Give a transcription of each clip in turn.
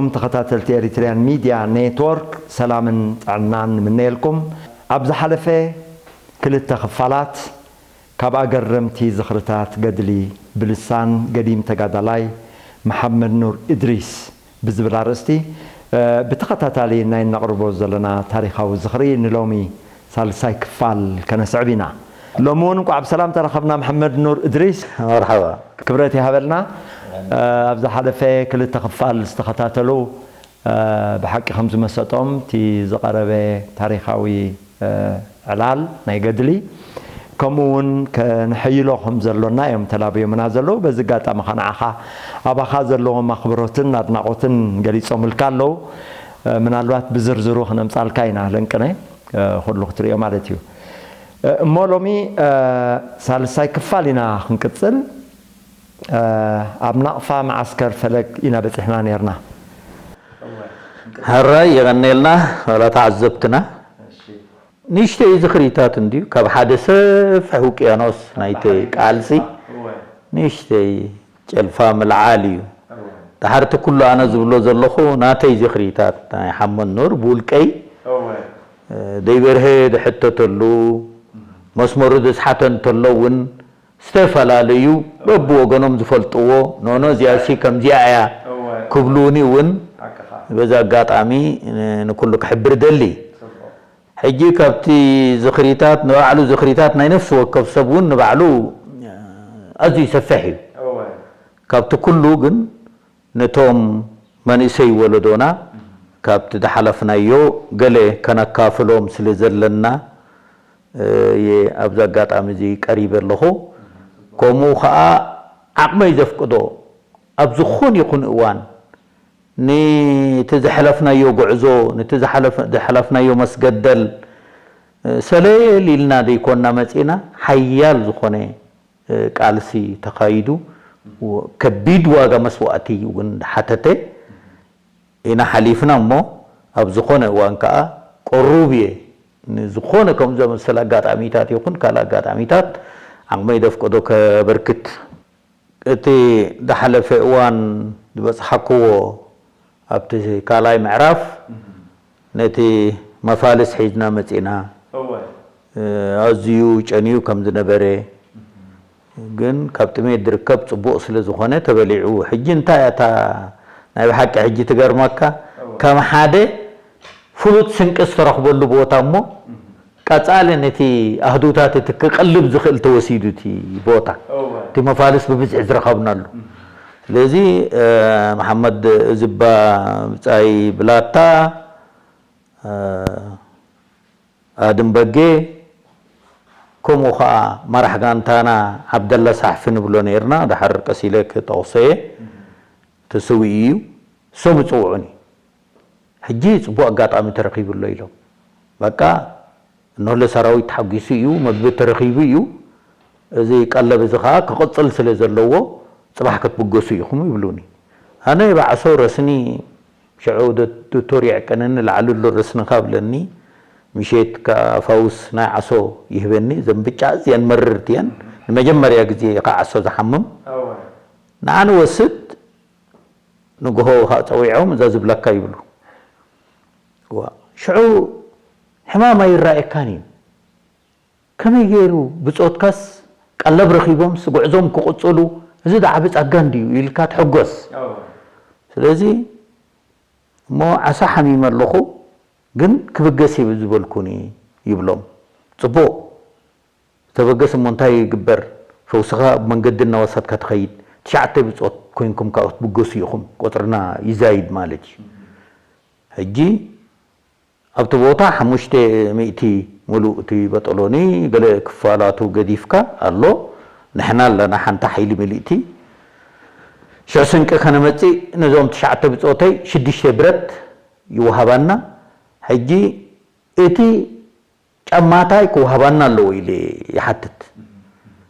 እቶም ተኸታተልቲ ኤሪትሪያን ሚድያ ኔትወርክ፣ ሰላምን ጥዕናን ንምነየልኩም። ኣብ ዝሓለፈ ክልተ ክፋላት ካብ ኣገረምቲ ዝኽርታት ገድሊ ብልሳን ገዲም ተጋዳላይ መሓመድ ኑር እድሪስ ብዝብል ኣርእስቲ፣ እ፣ ብተኸታታሊ ናይ እነቕርቦ ዘለና ታሪኻዊ ዝኽሪ ንሎሚ ሳልሳይ ክፋል ከነስዕብ ኢና። ሎሚ እውን እንቋዕ ብሰላም ተራኸብና መሓመድ ኑር እድሪስ። መርሓባ። ክብረት ይሃበልና። እ፣ ኣብ ዝሓለፈ ክልተ ክፋል ዝተኸታተሉ፣ እ፣ ብሓቂ ከም ዝመሰጦም እቲ ዝቐረበ ታሪኻዊ፣ እ፣ ዕላል ናይ ገድሊ፣ ከምኡ እውን ከነሐይሎ ከም ዘሎና እዮም ተላብዮምና ዘለዉ። በዚ ኣጋጣሚ ኸዓ ንዓኻ ኣባኻ ዘለዎም ኣኽብሮትን ኣድናቖትን ገሊጾምልካ ኣለዉ። እ፣ ምናልባት ብዝርዝሩ ክነምጻልካ ኢና ለንቅነ፣ እ፣ ኩሉ ክትሪኦ ማለት እዩ። እ፣ እሞ ሎሚ፣ እ፣ ሳልሳይ ክፋል ኢና ክንቅጽል። እ፣ ኣብ ናቕፋ መዓስከር ፈለግ ኢና በጺሕና ኔርና። ሕራይ የቐንየልና ዋላ ተዓዘብትና። ንእሽተይ ዝኽሪታት እንድዩ፣ ካብ ሓደ ሰፊሕ ውቅያኖስ ናይቲ ቃልሲ ንእሽተይ ጨልፋ ምልዓል እዩ። ድሓር እቲ ኩሉ ኣነ ዝብሎ ዘለኹ ናተይ ዝኽሪታት ናይ ሓመድ ኑር ብውልቀይ፣ እ፣ ደይበርሀ ዝሕተተሉ፣ መስመሩ ዝስሓተ እንተሎ እውን ዝተፈላለዩ በብወገኖም ዝፈልጥዎ፣ ኖኖ እዚኣሲ ከምዚኣ እያ ክብሉኒ እውን በዚ ኣጋጣሚ ን-፣ ንኩሉ ክሕብር ደሊ። ሕጂ ካብቲ ዝኽሪታት፣ ንባዕሉ ዝኽሪታት ናይ ነፍሲ ወከፍ ሰብ እውን ንባዕሉ ኣዝዩ ይሰፍሕ እዩ። ካብቲ ኩሉ ግን ነቶም መንእሰይ ወለዶና ካብቲ ዝሓለፍናዮ ገለ ከነካፍሎም ስለ ዘለና፣ እ፣ እየ ኣብዚ ኣጋጣሚ እዚ ቀሪበ ኣለኹ። ከምኡ ኸኣ ዓቕመይ ዘፍቅዶ ኣብ ዝኾነ ይኹን እዋን ነቲ ዘሕለፍናዮ ጉዕዞ፣ ነቲ ዝሓለፍ-፣ ዝሓለፍናዮ መስገደል፣ እ፣ ሰለል ኢልና ዘይኮንና መጺእና፣ ሓያል ዝኾነ፣ እ፣ ቃልሲ ተኻይዱ፣ ወ-፣ ከቢድ ዋጋ መስዋእቲ እውን ዝሓተተ ኢና ሓሊፍና እሞ፣ ኣብ ዝኾነ እዋን ከኣ ቅሩብ እየ ንዝኾነ ከምኡ ዘመሰለ ኣጋጣሚታት ይኹን ካልእ ኣጋጣሚታት ዓቕመይ ዘፍቅዶ ከበርክት። እቲ ዝሓለፈ እዋን ዝበጽሓክዎ ኣብቲ ካልኣይ ምዕራፍ ነቲ መፋልስ ሒዝና መጺእና። እወ። እ፣ ኣዝዩ ጨንዩ ከም ዝነበረ፣ ግን ካብ ጥሜት ዝርከብ ጽቡቕ ስለ ዝኾነ ተበሊዑ። ሕጂ እንታይ እያ እታ ናይ ብሓቂ ሕጂ ትገርመካ? እወ። ከም ሓደ ፍሉጥ ስንቂ ዝተረኽበሉ ቦታ እሞ፣ ቀጻሊ ነቲ ኣህዱታት እቲ ክቕልብ ዝኽእል ተወሲዱ እቲ ቦታ። እወ። እቲ መፋልስ ብብዝሒ ዝረኸብናሉ። ስለዚ፣ እ፣ መሓመድ ዝባ ብጻይ ብላታ፣ እ፣ ኣድም በጌ፣ ከምኡ ኸኣ መራሕ ጋንታና ዓብደላ ሳሕፊ ንብሎ ነይርና፣ ድሓር ቀስ ኢለ ክጠቕሶ እየ፣ ተሰዊኡ እዩ። እሶም ይጽውዑኒ። ሕጂ ጽቡቕ ኣጋጣሚ ተረኺቡ ኣሎ ኢሎም። በቃ፣ እነሆ ለሰራዊት ተሓጒሱ እዩ፣ መግቢ ተረኺቡ እዩ። እዚ ቀለብ እዚ ኸኣ ክቕጽል ስለ ዘለዎ፣ ጽባሕ ክትብገሱ ኢኹም ይብሉኒ። ኣነ ብዓሶ ረስኒ ሽዑ ዶ-፣ ዶክተር የዕቅነኒ፣ ላዕሊ ኣሎ ረስንኻ ብለኒ። ምሸት ከኣ ፋውስ ናይ ዓሶ ይህበኒ። እዘን ብጫ እዚአን መረርቲ እየን። ንመጀመርያ ግዜ ከኣ ዓሶ ዝሓምም። እወ። ንዓ ንወስድ፣ ንግሆ ከኣ ጸዊዖም፣ እዛ ዝብለካ ይብሉ። ዋ፣ ሽዑ ሕማም ኣይረኣየካን እዩ። ከመይ ገይሩ ብጾትካስ ቀለብ ረኺቦምስ ጉዕዞም ክቕጽሉ፣ እዚ ደኣ ዓቢ ጸጋ እንድዩ ኢልካ ትሕጎስ። እወ። ስለዚ እሞ ዓሳ ሓሚመ ኣለኹ፣ ግን ክብገስ እየ ዝበልኩኒ ይብሎም። ጽቡቕ፣ ተበገስ እሞ እንታይ ይግበር? ፈውስኻ ኣብ መንገዲ እናወሰድካ ትኸይድ። ትሽዓተ ብጾት ኮይንኩም ከኣ ክትብገሱ ኢኹም፣ ቁጽርና ይዛይድ ማለት እዩ። ሕጂ ኣብቲ ቦታ ሓሙሽተ ሚእቲ ምሉእ እቲ በጠሎኒ፣ ገለ ክፋላቱ ገዲፍካ ኣሎ። ንሕና ኣለና ሓንቲ ሓይሊ ምልእቲ። ሽዑ ስንቂ ከነመጽእ ነዞም ትሽዓተ ብጾተይ ሽዱሽተ ብረት ይወሃባና። ሕጂ እቲ ጫማታይ ክወሃባና ኣለዎ ኢለ ይሓትት።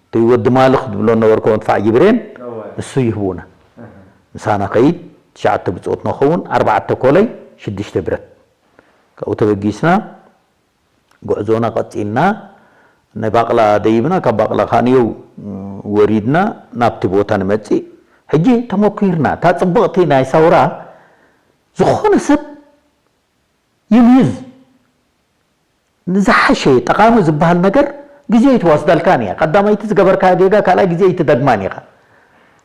እቲ ወዲ ማልኽ ዝብሎ ነበርኩ፣ መድፋዕ ጅብሬን፣ እወ። እሱ ይህቡና። እህ። ምሳና ኸይድ፣ ትሽዓተ ብጾት ንኸውን፣ ኣርባዕተ ኮለይ፣ ሽዱሽተ ብረት። ካብኡ ተበጊስና፣ ጉዕዞና ቀጺልና፣ ናይ ባቕላ ደይብና፣ ካብ ባቕላ ከኣ ንየው ወሪድና፣ ናብቲ ቦታ ንመጽእ። ሕጂ ተመኲርና፣ እታ ጽብቕቲ ናይ ሳውራ ዝኾነ ሰብ ይምይዝ። ንዝሓሸ ጠቓሚ ዝበሃል ነገር ግዜ ኣይትወስደልካን እያ። ቀዳማይቲ ዝገበርካያ ጌጋ ካልኣይ ግዜ ኣይትደግማን ኢኻ።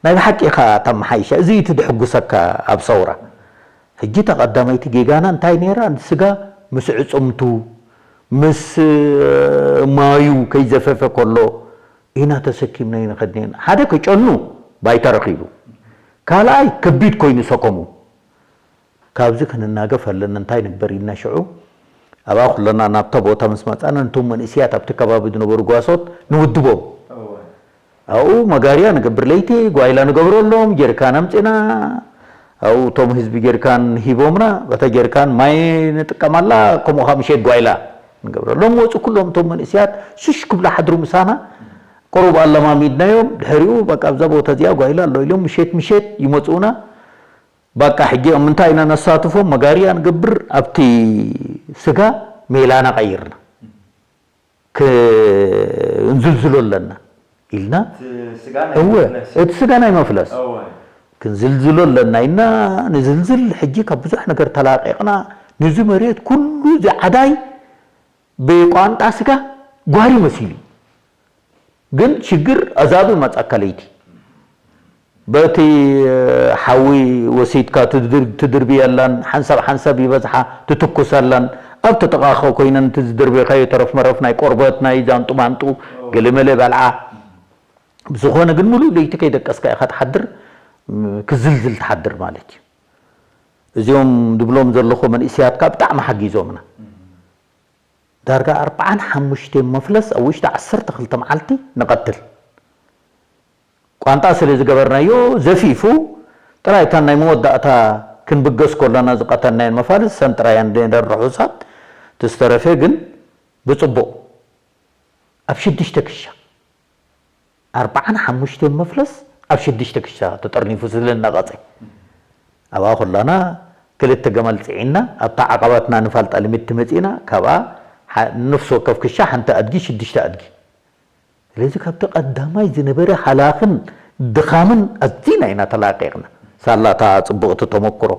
ናይ ብሓቂ ኢኻ ተመሓይሻ። እዚ እዩ እቲ ድሕጉሰካ ኣብ ሰውራ። ሕጂ እታ ቀዳማይቲ ጌጋና እንታይ ነይራ? ስጋ ምስ ዕጽምቱ፣ ምስ ማዩ ከይዘፈፈ ከሎ ኢና ተሰኪምናዮ ንኸድ ነርና። ሓደ ክጨኑ ባይታ ረኺቡ፣ ካልኣይ ከቢድ ኮይኑ ሰከሙ። ካብዚ ክንናገፍ ኣለና፣ እንታይ ንግበር ኢልና ሽዑ ኣብኣ ኩለና ናብታ ቦታ ምስ መጻና፣ ነቶም መንእስያት ኣብቲ ከባቢ ዝነበሩ ጓሶት ንውድቦም። ኣብኡ መጋርያ ንገብር፣ ለይቲ ጓይላ ንገብረሎም፣ ጀሪካን ኣምጺና፣ ኣብኡ እቶም ህዝቢ ጀሪካን ሂቦምና፣ በታ ጀሪካን ማይ ንጥቀመላ፣ ከምኡ ኸኣ ምሸት ጓይላ ንገብረሎም። መጹ ኩሎም እቶም መንእስያት ሽሽ ክብሉ ሓድሩ ምሳና፣ ቁሩብ ኣለማሚድናዮም። ድሕሪኡ በቃ ኣብዛ ቦታ እዚኣ ጓይላ ኣሎ ኢሎም ምሸት ምሸት ይመጹና። በቃ ሕጂ ኦም እንታይ ኢና ነሳትፎም? መጋርያ ንገብር፣ ኣብቲ ስጋ ሜላና ቀይርና ክንዝልዝሎ ኣለና ኢልና። እቲ ስጋ ናይ እወ፣ መፍለስ። እቲ ስጋ ናይ መፍለስ። እወ። ክንዝልዝሎ ኣለና ኢልና ንዝልዝል። ሕጂ ካብ ብዙሕ ነገር ተላቂቕና፣ ነዚ መሬት ኩሉ እዚ ዓዳይ ብቋንጣ ስጋ ጓሪ መሲሉ። ግን ሽግር ኣዛብእ መጻካ ለይቲ። በቲ ሓዊ ወሲድካ ትድር-፣ ትድርብየላን፣ ሓንሳብ ሓንሳብ ይበዝሓ፣ ትትኩሰላን፣ ኣብቲ ጥቓኻ ኮይነን እቲ ዝድርበኻዮ ተረፍ መረፍ ናይ ቆርበት፣ ናይ ዛንጡ ማንጡ፣ ገለመለ በልዓ። ብዝኾነ ግን ምሉእ ለይቲ ከይደቀስካ ኢኻ ትሓድር፣ ም-፣ ክዝልዝል ትሓድር ማለት እዩ። እዚኦም ድብሎም ዘለኹ መንእስያት ከኣ ብጣዕሚ ሓጊዞምና። ዳርጋ ኣርብዓን ሓሙሽተን መፍለስ ኣብ ውሽጢ ዓሰርተ ክልተ መዓልቲ ንቐትል። ቋንጣ ስለ ዝገበርናዮ ዘፊፉ፣ ጥራይ እታ ናይ መወዳእታ ክንብገስ ከሎና ዝቐተልናየን መፋልስ፣ ሰን ጥራይ እየን ነይረን ርሑሳት። እቲ ዝተረፈ ግን ብጽቡቕ ኣብ ሽዱሽተ ክሻ፣ ኣርብዓን ሓሙሽተን መፍለስ ኣብ ሽዱሽተ ክሻ ተጠርኒፉ ስለ ዝነቐጸ፣ ኣብኣ ከሎና ክልተ ገመል ጽዒንና፣ ኣብታ ዓቐባትና ንፋልጣ ልምድቲ መጺእና፣ ካብኣ ሓ-፣ ነፍሲ ወከፍ ክሻ ሓንቲ ኣድጊ፣ ሽዱሽተ ኣድጊ። ስለዚ ካብቲ ቀዳማይ ዝነበረ ሃላኽን ድኻምን ኣዚና ኢና ተላቂቕና። ሳላ እታ ጽብቕቲ ተመክሮ።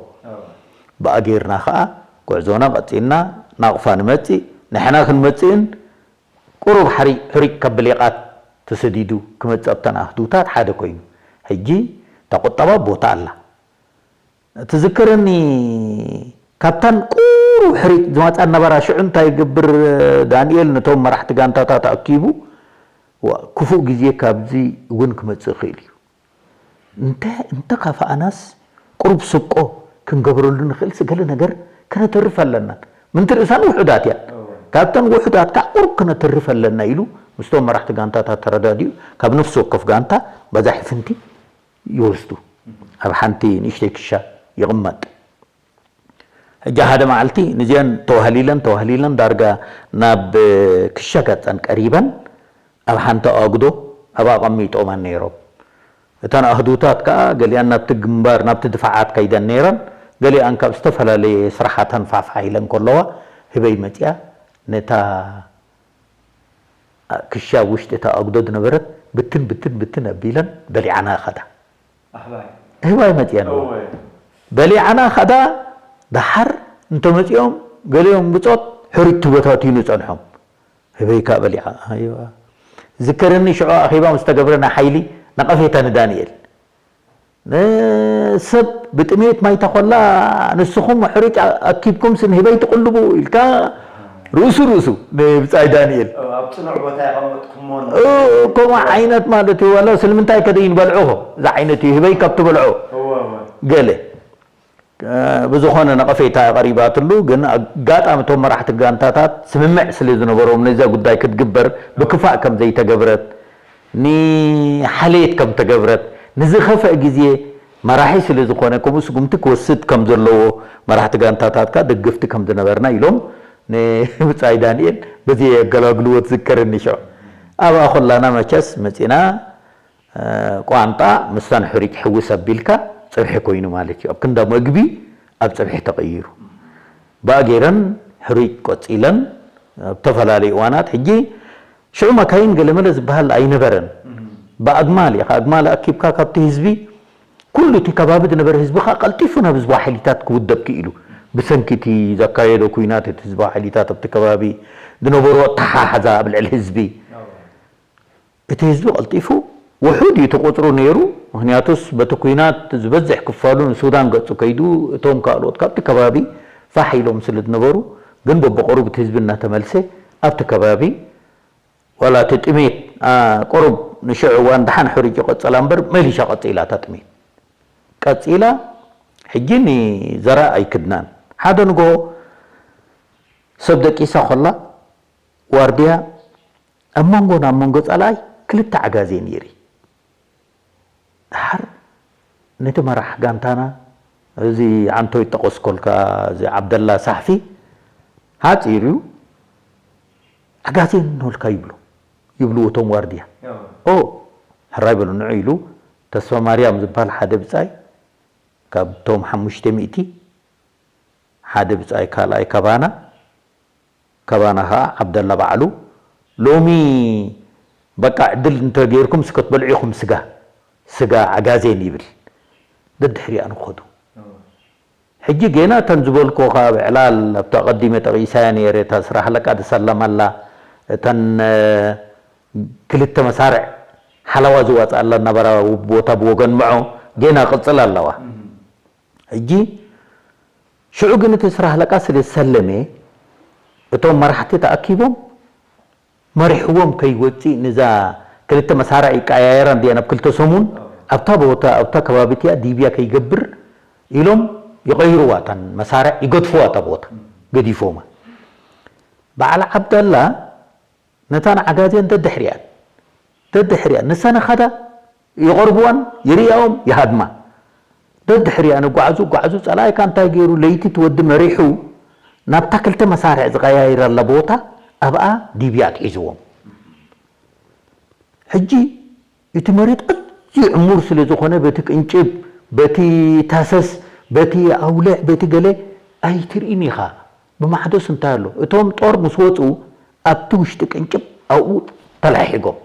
ብኣ ጌርና ኸኣ ጉዕዞና ቀጺልና፣ ናቕፋ ንመጽእ፣ ንሕና ክንመጽእን ቁሩብ ሓሪ-፣ ሕሩጭ ካብ ብሌቓት ተሰዲዱ ክመጽእ ኣብተን ኣህዱታት ሓደ ኮይኑ። ሕጂ እታ ቁጠባ ቦታ ኣላ። ትዝክረኒ፣ ካብተን ቁሩብ ሕሩጭ ዝመጻ ነበራ። ሽዑ እንታይ ይገብር ዳንኤል፣ ነቶም መራሕቲ ጋንታታት ኣኪቡ፣ "ዋ፣ ክፉእ ግዜ ካብዚ እውን ክመጽእ ይኽእል እዩ። እንተ፣ እንተ ካፈኣናስ ቁሩብ ስብቆ ክንገብረሉ ንኽእል ስገለ ነገር ከነተርፍ ኣለና። ምንቲ ርእሰን ውሑዳት እያ። እወ። ካብተን ውሑዳት ከኣ ቁሩብ ከነተርፍ ኣለና" ኢሉ ምስቶም መራሕቲ ጋንታታት ተረዳዲኡ፣ ካብ ነፍሲ ወከፍ ጋንታ በዛ ሕፍንቲ ይወስዱ። ኣብ ሓንቲ ንእሽተይ ክሻ ይቕመጥ። ሕጂ ሓደ መዓልቲ ንዚአን ተዋህሊለን፣ ተዋህሊለን ዳርጋ ናብ ክሻ ገጸን ቀሪበን፣ ኣብ ሓንቲ ኣጉዶ ኣብኣ ኣቐሚጦመን ነይሮም። እተን ኣህዱታት ከኣ ገሊኣን ናብቲ ግንባር፣ ናብቲ ድፋዓት ከይደን ነይረን፣ ገሊኣን ካብ ዝተፈላለየ ስራሓተን ፋሕፋሕ ኢለን ከለዋ፣ ህበይ መጺኣ ነታ ክሻ ኣብ ውሽጢ እታ ኣጉዶ ዝነበረት ብትን፣ ብትን፣ ብትን ኣቢለን በሊዓና ኸዳ። ኣህባይ። ኣህባይ መጺአን። እወ። በሊዓና ኸዳ። ደሓር እንተመጺኦም ገሊኦም ብጾት ሕሩጭ ተበታቲኑ ጸንሖም። ህበይ ከኣ በሊዓ። ኣይዋ። ዝከረኒ ሽዑ ኣኼባ ምስ ተገብረ ናይ ሓይሊ ነቐፌታ ንዳንኤል። ንሰብ ብጥሜት ማይ ተኾላ ንስኹም ሕሩጭ ኣኪብኩምስ ንህበይ ትቕልቡ ኢልካ ርእሱ ርእሱ ንብጻይ ዳንኤል። ኣብ ጽኑዕ ቦታ የቐመጥኩሞ። እ፣ ከምኡ ዓይነት ማለት እዩ። ዋላ ስለምንታይ ከደይ ንበልዖ እዛ ዓይነት እዩ ህበይ ካብ ትበልዖ እወ፣ እወ። ገለ። እ፣ ብዝኾነ ነቐፌታ ቀሪባትሉ፣ ግን ኣጋጣሚ እቶም መራሕቲ ጋንታታት ስምምዕ ስለ ዝነበሮም ነዛ ጉዳይ ክትግበር ብክፋእ ከም ዘይተገብረት፣ ንሓልየት ከም ተገብረት፣ ንዝኸፍአ ግዜ መራሒ ስለ ዝኾነ፣ ከምኡ ስጉምቲ ክወስድ ከም ዘለዎ መራሕቲ ጋንታታት ከኣ ደገፍቲ ከም ዝነበርና ኢሎም ንብጻይ ዳንኤል በዚ የገላግልዎ ትዝከረኒ ሽዑ። ኣብኣ ኾላና መቸስ መጺና፣ እ፣ ቋንጣ ምሳን ሕሩጭ ሕውስ ኣቢልካ ጽብሒ ኮይኑ ማለት እዩ። ኣብ ክንዳ መግቢ ኣብ ጽብሒ ተቐይሩ። ብኣ ገይረን ሕሩጭ ቆጺለን ኣብ ዝተፈላለዩ እዋናት። ሕጂ ሽዑ መካይን ገለመለ ዝበሃል ኣይነበረን። እም። ብኣግማል ኢኻ፣ ኣግማል ኣኪብካ ካብቲ ህዝቢ ኩሉ እቲ ከባቢ ዝነበረ ህዝቢ ከኣ ቀልጢፉ ናብ ህዝባዊ ሓይሊታት ክውደብ ክኢሉ። ብሰንኪ እቲ ዘካየዶ ኲናት እቲ ህዝባዊ ሓይሊታት ኣብቲ ከባቢ ዝነበሮ ኣተሓሕዛ ኣብ ልዕሊ ህዝቢ፣ እቲ ህዝቢ ቀልጢፉ ውሑድ እዩ እቲ ቁጽሩ ነይሩ። ምኽንያቱስ በቲ ኲናት ዝበዝሕ ክፋሉ ንሱዳን ገጹ ከይዱ፣ እቶም ካልኦት ካብቲ ከባቢ ፋሕ ኢሎም ስለ ዝነበሩ፣ ግን በብቐሩብ እቲ ህዝቢ እናተመልሰ ኣብቲ ከባቢ ዋላ እቲ ጥሜት፣ ኣ፣ ቁሩብ ንሽዑ እዋን ደሓን ሕሩጭ ይቐጽላ እምበር፣ መሊሻ ቀጺላ እታ ጥሜት። ቀጺላ፣ ሕጂ ንዘራ ኣይክድናን። ሓደ ንግሆ ሰብ ደቂሳ ኮላ፣ ዋርድያ ኣብ መንጎ ናብ መንጎ ጸላኢ ክልተ ዓጋዜ ነይሪ። ደሓር ነቲ መራሕ ጋንታና፣ እዚ ዓንቶ ይጠቐስኮልካ፣ እዚ ዓብደላ ሳሕፊ፣ ሓጺር እዩ፣ ዓጋዜ እንሆልካ ይብሎ፣ ይብልዎ እቶም ዋርድያ። ኦ፣ ሕራይ በሉ ንዑ ኢሉ፣ ተስፋ ማርያም ዝበሃል ሓደ ብጻይ፣ ካብቶም ሓሙሽተ ሚእቲ፣ ሓደ ብጻይ ካልኣይ ካባና፣ ካባና ኸዓ ዓብደላ ባዕሉ፣ ሎሚ በቃ ዕድል እንተገይርኩም እስከ ትበልዑ ኢኹም ስጋ፣ ስጋ ዓጋዜን ይብል። ደድሕሪኣ ንኸዱ። ሕጂ ጌና እተን ዝበልኩኻ ኣብ ዕላል ኣብቲ ኣቐዲመ ጠቒሳያ ነይረ፣ እታ ስራሕ ኣለቃ ዝሰለመላ፣ እተን፣ እ፣ ክልተ መሳርዕ ሓለዋ ዝዋፅኣላ እናበራ ቦታ ብወገን ምዖ ጌና ቅፅል ኣለዋ። ሕጂ ሽዑ ግን እቲ ስራሕ ኣለቃ ስለ ዝሰለመ እቶም መራሕቲ ተኣኪቦም መሪሕዎም ከይወፅእ ንዛ ክልተ መሳርዕ ይቀያየራ እንዲያ ናብ ክልተ ሰሙን ኣብታ ቦታ ኣብታ ከባቢ እቲኣ ዲብያ ከይገብር ኢሎም ይቐይርዋ እተን መሳርዕ ይገድፍዋ እታ ቦታ ገዲፎማ። በዓል ዓብደላ ነታን ዓጋዜን ደድሕሪኣን ደድሕሪኣን ንሰን ኻዳ ይቐርብዋን ይርእያኦም ይሃድማ። ደድሕሪኣን ይጓዓዙ ይጓዓዙ ጸላኢካ እንታይ ገይሩ ለይቲ እቲ ወዲ መሪሑ ናብታ ክልተ መሳርዕ ዝቐያይረላ ቦታ ኣብኣ ዲብያ ኣትሒዝዎም። ሕጂ እቲ መሬት ኣዝዩ ዕሙር ስለ ዝኾነ በቲ ቅንጭብ በቲ ታሰስ በቲ ኣውልዕ በቲ ገለ ኣይትርእን ኢኻ። ብማሕዶስ እንታይ ኣሎ? እቶም ጦር ምስ ወፁ ኣብቲ ውሽጢ ቅንጭብ ኣብኡ ተላሒጎም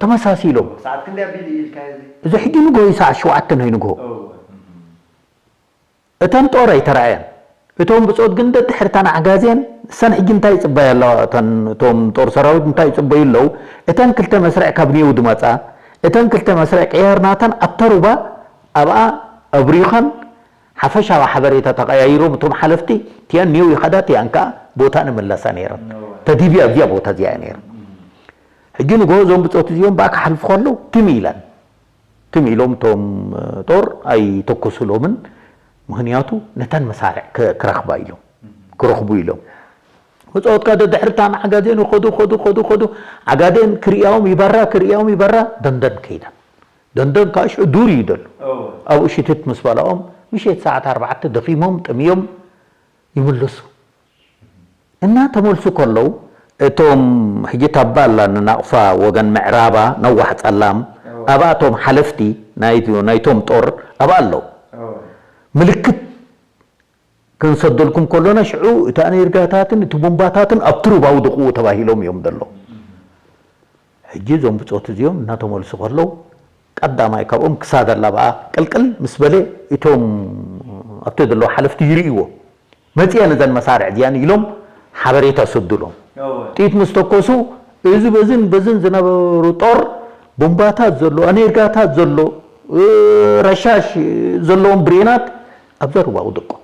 ተመሳሲሎም። ሰዓት ክንደይ ኣቢሉ ኢልካ እዚ? እዚ ሕጂ ንግሆ እዩ ሰዓት ሸውዓተ ናይ ንግሆ። እተን ጦር ኣይተራእያን። እቶም ብፆት ግን ደድሕርታን ዓጋዜን እሰን ሕጂ እንታይ ይፅበያ ኣለዋ? እቶም ጦር ሰራዊት እንታይ ይፅበዩ ኣለዉ? እተን ክልተ መስርዕ ካብ ኒው ድመፃ እተን ክልተ መስርዕ ቅያር ናተን ኣብታ ሩባ ኣብኣ ኣብሪኸን ሓፈሻዊ ሓበሬታ ተቐያይሮም እቶም ሓለፍቲ ቲያን ኒው ይኸዳ ቲያን ከዓ ቦታ ንምለሳ ነይረን ተዲብያ እዚኣ ቦታ እዚኣ ነይረን ሕጂ ንጎ እዞም ብፆት እዚኦም ብኣ ክሓልፉ ከለዉ ትም ኢለን ትም ኢሎም እቶም ጦር ኣይተኮሱሎምን ምክንያቱ ነተን መሳርዕ ክረኽባ ኢሎም ክረኽቡ ኢሎም ብፆትካ ደድሕርታ ንዓጋዜን ይኸዱ ኸዱ ኸዱ ኸዱ ዓጋዜን ክርእያዎም ይበራ ክርእያዎም ይበራ ደንደን ከይዳ ደንደን ከዓ ሽዑ ዱር እዩ ዘሎ ኣብኡ ሽትት ምስ በላኦም ምሸት ሰዓት ኣርባዕተ ደኺሞም ጠምዮም ይምልሱ እና ተመልሱ ከለዉ እቶም ሕጂ ታባ ኣላ ንናቕፋ ወገን ምዕራባ ነዋሕ ጸላም ኣብኣቶም ሓለፍቲ ናይቶም ጦር ኣብኣ ኣለዉ ምልክት ክንሰደልኩም ከሎና ሽዑ እቲ ኣነርጋታትን እቲ ቦምባታትን ኣብቲ ሩባ ውድቕዎ ተባሂሎም እዮም ዘለዉ ሕጂ እዞም ብፆት እዚኦም እናተመልሱ ከለዉ ቀዳማይ ካብኦም ክሳድ ኣላ በኣ ቅልቅል ምስ በለ እቶም ኣብቲ ዘለዉ ሓለፍቲ ይርእይዎ መፅያ ነዘን መሳርዕ እዚኣን ኢሎም ሓበሬታ ሰዱሎም ጥይት ምስ ተኮሱ እዚ በዝን በዝን ዝነበሩ ጦር ቦምባታት ዘሎ ኣነርጋታት ዘሎ ረሻሽ ዘለዎም ብሬናት ኣብዛ ሩባ ውድቆም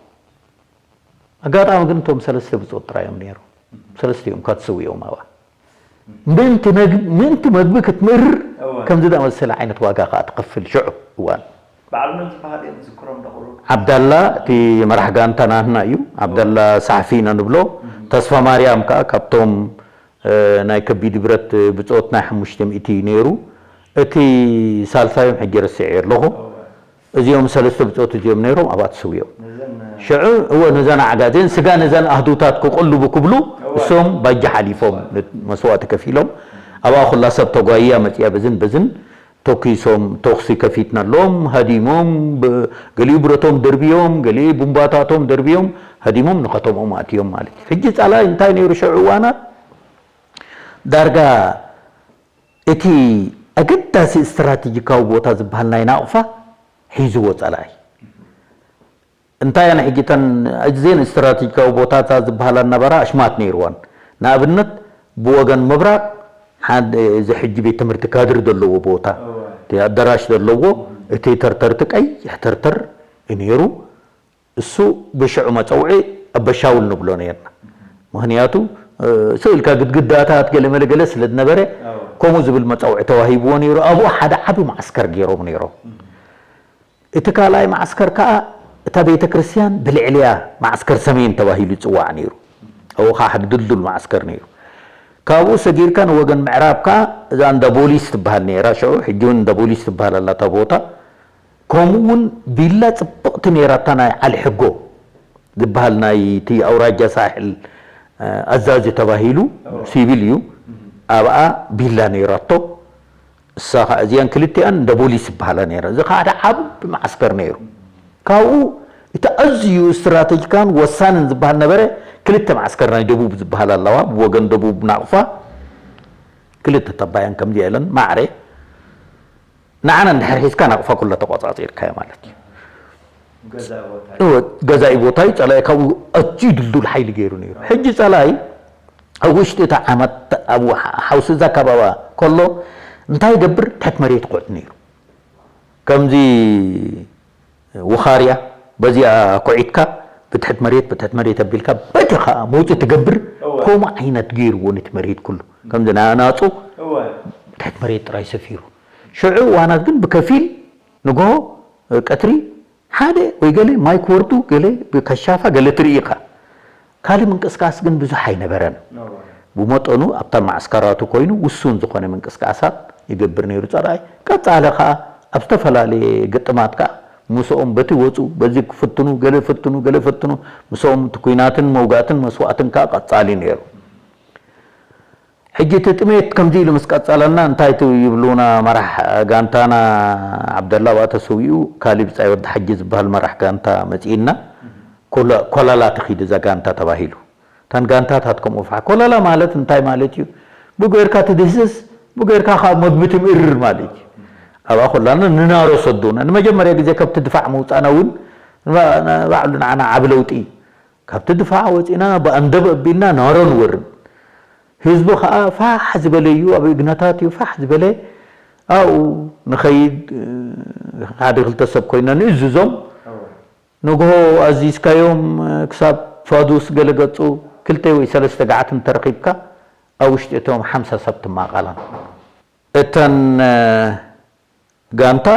ኣጋጣሚ ግን እቶም ሰለስተ ብፆት ጥራይ እዮም ነይሮም። ሰለስቲኦም እኳ ተሰዊኦም ኣብኣ። ምእንቲ መግቢ ምእንቲ መግቢ ክትምእርር ከምዚ ዝኣመሰለ ዓይነት ዋጋ ከዓ ትኸፍል ሽዑ እዋን። ባዕሉ መን ዝበሃል እዮም ዝዝክሮም ዶ ቁሩብ? ዓብዳላ እቲ መራሕ ጋንታ ናህና እዩ። ዓብዳላ ሳሕፊ ኢና ንብሎ። ተስፋ ማርያም ከዓ ካብቶም ናይ ከቢድ ብረት ብፆት ናይ ሓሙሽተ ሚእቲ ነይሩ። እቲ ሳልሳዮም ሕጂ ረሲዐዮ ኣለኹ። እዚኦም ሰለስተ ብፆት እዚኦም ነይሮም ኣብኣ ተሰዊኦም። ሽዑ እወ ነዘን ዓጋዜን ስጋ ነዘን ኣህዱታት ክቕልቡ ክብሉ እሶም ባጃ ሓሊፎም መስዋእቲ ከፊሎም ኣብኣ ኩላ ሰብ ተጓይያ መፅያ በዝን በዝን ተኪሶም ተኹሲ ከፊትናሎም ሃዲሞም ገሊኡ ብረቶም ደርብዮም ገሊኡ ቡምባታቶም ደርብዮም ሃዲሞም ንኸተምኦም ኣእትዮም ማለት እዩ። ሕጂ ፃላይ እንታይ ነይሩ ሽዑ እዋናት ዳርጋ እቲ ኣገዳሲ ስትራቴጂካዊ ቦታ ዝበሃል ናይ ናቕፋ ሒዝዎ ጸላኢ። እንታይ እየን ሕጂ እተን ኣዝየን ስትራቴጂካዊ ቦታታት ዝበሃላ ነበራ? ኣሽማት ነይርወን። ንኣብነት ብወገን ምብራቕ ሓደ እዚ ሕጂ ቤት ትምህርቲ ካድር ዘለዎ ቦታ እቲ ኣዳራሽ ዘለዎ እቲ ተርተርቲ ቀይሕ ተርተር እዩ ነይሩ። እሱ ብሽዑ መጸውዒ ኣበሻውል ንብሎ ነርና። ምኽንያቱ ስእልካ ግድግዳታት ገለመለ ገለ ስለ ዝነበረ ከምኡ ዝብል መጸውዒ ተዋሂብዎ ነይሩ። ኣብኡ ሓደ ዓቢ ማዕስከር ገይሮም ነይሮም። እቲ ካልኣይ ማዕስከር ከኣ እታ ቤተ ክርስቲያን ብልዕሊያ ማዕስከር ሰሜን ተባሂሉ ይጽዋዕ ነይሩ። ኣብኡ ከኣ ሓደ ድልዱል ማዕስከር ነይሩ። ካብኡ ሰጊርካ ንወገን ምዕራብ ከኣ እዛ እንዳ ቦሊስ ትበሃል ነይራ። ሽዑ ሕጂ እውን እንዳ ቦሊስ ትበሃል ኣላ እታ ቦታ። ከምኡ እውን ቢላ ጽብቕቲ ነይራ እታ ናይ ዓሊ ሕጎ ዝበሃል ናይ እቲ ኣውራጃ ሳሕል ኣዛዚ ተባሂሉ ሲቪል እዩ። ኣብኣ ቢላ ነይራቶ። እሳ ኸዓ እዚኣን ክልቲኣን እንደ ቦሊስ ይበሃላ ነይረን። እዚ ኸዓ ሓደ ዓቢ መዓስከር ነይሩ። ካብኡ እቲ ኣዝዩ ስትራተጂካን ወሳንን ዝበሃል ነበረ፣ ክልተ መዓስከር ናይ ደቡብ ዝበሃል ኣለዋ፣ ብወገን ደቡብ ናቕፋ፣ ክልተ ተባያን ከምዚ ኢለን ማዕረ። ንዓና እንድሕር ሒዝካ ናቕፋ ኩላ ተቆጻጺርካያ ማለት እዩ። እወ፣ ገዛኢ ቦታ እዩ። ጸላኢ ካብኡ ኣዝዩ ድልዱል ሓይሊ ገይሩ ነይሩ። ሕጂ ጸላኢ ኣብ ውሽጢ እታ ዓመት ኣብ ሓውሲ እዛ ከባባ ከሎ እንታይ ይገብር? ትሕት መሬት ይኹዕት ነይሩ። ከምዚ ውኻርያ በዚኣ ኩዒትካ ብትሕት መሬት፣ ብትሕት መሬት ኣቢልካ በቲ ኸኣ መውጽኢ ትገብር። እወ። ከምኡ ዓይነት ገይርዎ ነቲ መሬት ኩሉ። ከምዚ ናይ ኣናጹ እወ። ትሕት መሬት ጥራይ ሰፊሩ። ሽዑ እዋናት ግን ብከፊል ንግሆ፣ ቀትሪ ሓደ ወይ ገለ ማይ ክወርዱ፣ ገለ ብከሻፋ፣ ገለ ትርኢ ኢኻ። ካልእ ምንቅስቃስ ግን ብዙሕ ኣይነበረን። እወ። ብመጠኑ ኣብታ ማዕስከራቱ ኮይኑ ውሱን ዝኾነ ምንቅስቃሳት ይገብር ነይሩ ጸላኢ። ቀጻሊ ከኣ ኣብ ዝተፈላለየ ግጥማት ከኣ ምስኦም በቲ ወጹ፣ በዚ ክፍትኑ፣ ገለ ፈትኑ፣ ገለ ፈትኑ፣ ምስኦም እቲ ኲናትን መውጋእትን መስዋእትን ከኣ ቀጻሊ ነይሩ። ሕጂ እቲ ጥሜት ከምዚ ኢሉ ምስ ቀጸለና እንታይ ቱ ይብሉና መራሕ ጋንታና ዓብደላ ኣብኣ ተሰዊኡ፣ ካሊብ ጻይ ወዲ ሓጂ ዝበሃል መራሕ ጋንታ መጺእና፣ ኮላ-፣ ኮላላ ትኺድ እዛ ጋንታ ተባሂሉ። እተን ጋንታታት ከምኡ ፋሕ። ኮላላ ማለት እንታይ ማለት እዩ? ብኡ ጌርካ ትድህስስ፣ ብኡ ጌርካ ካብ መግቢ ትምእርር ማለት እዩ። ኣብኣ ኮላና ንናሮ ሰዱና። ንመጀመርያ ግዜ ካብቲ ድፋዕ ምውጻእና እውን ንባ-፣ ንባዕሉ ንዓና ዓቢ ለውጢ እዩ። ካብቲ ድፋዕ ወጺና ብኣንደብ ኣቢልና ናሮ ንወርድ። ህዝቢ ኸኣ ፋሕ ዝበለ እዩ፣ ኣብ እግነታት እዩ ፋሕ ዝበለ። ኣብኡ ንኸይድ፣ ሓደ ክልተ ሰብ ኮይና ንእዝዞም። እወ። ንግሆ ኣዚዝካዮም ክሳብ ፋዱስ ገለ ገጹ ክልተ ወይ ሰለስተ ገዓት እንተረኺብካ፣ ኣብ ውሽጢ እቶም ሓምሳ ሰብ ትማቐላን። እተን ጋንታ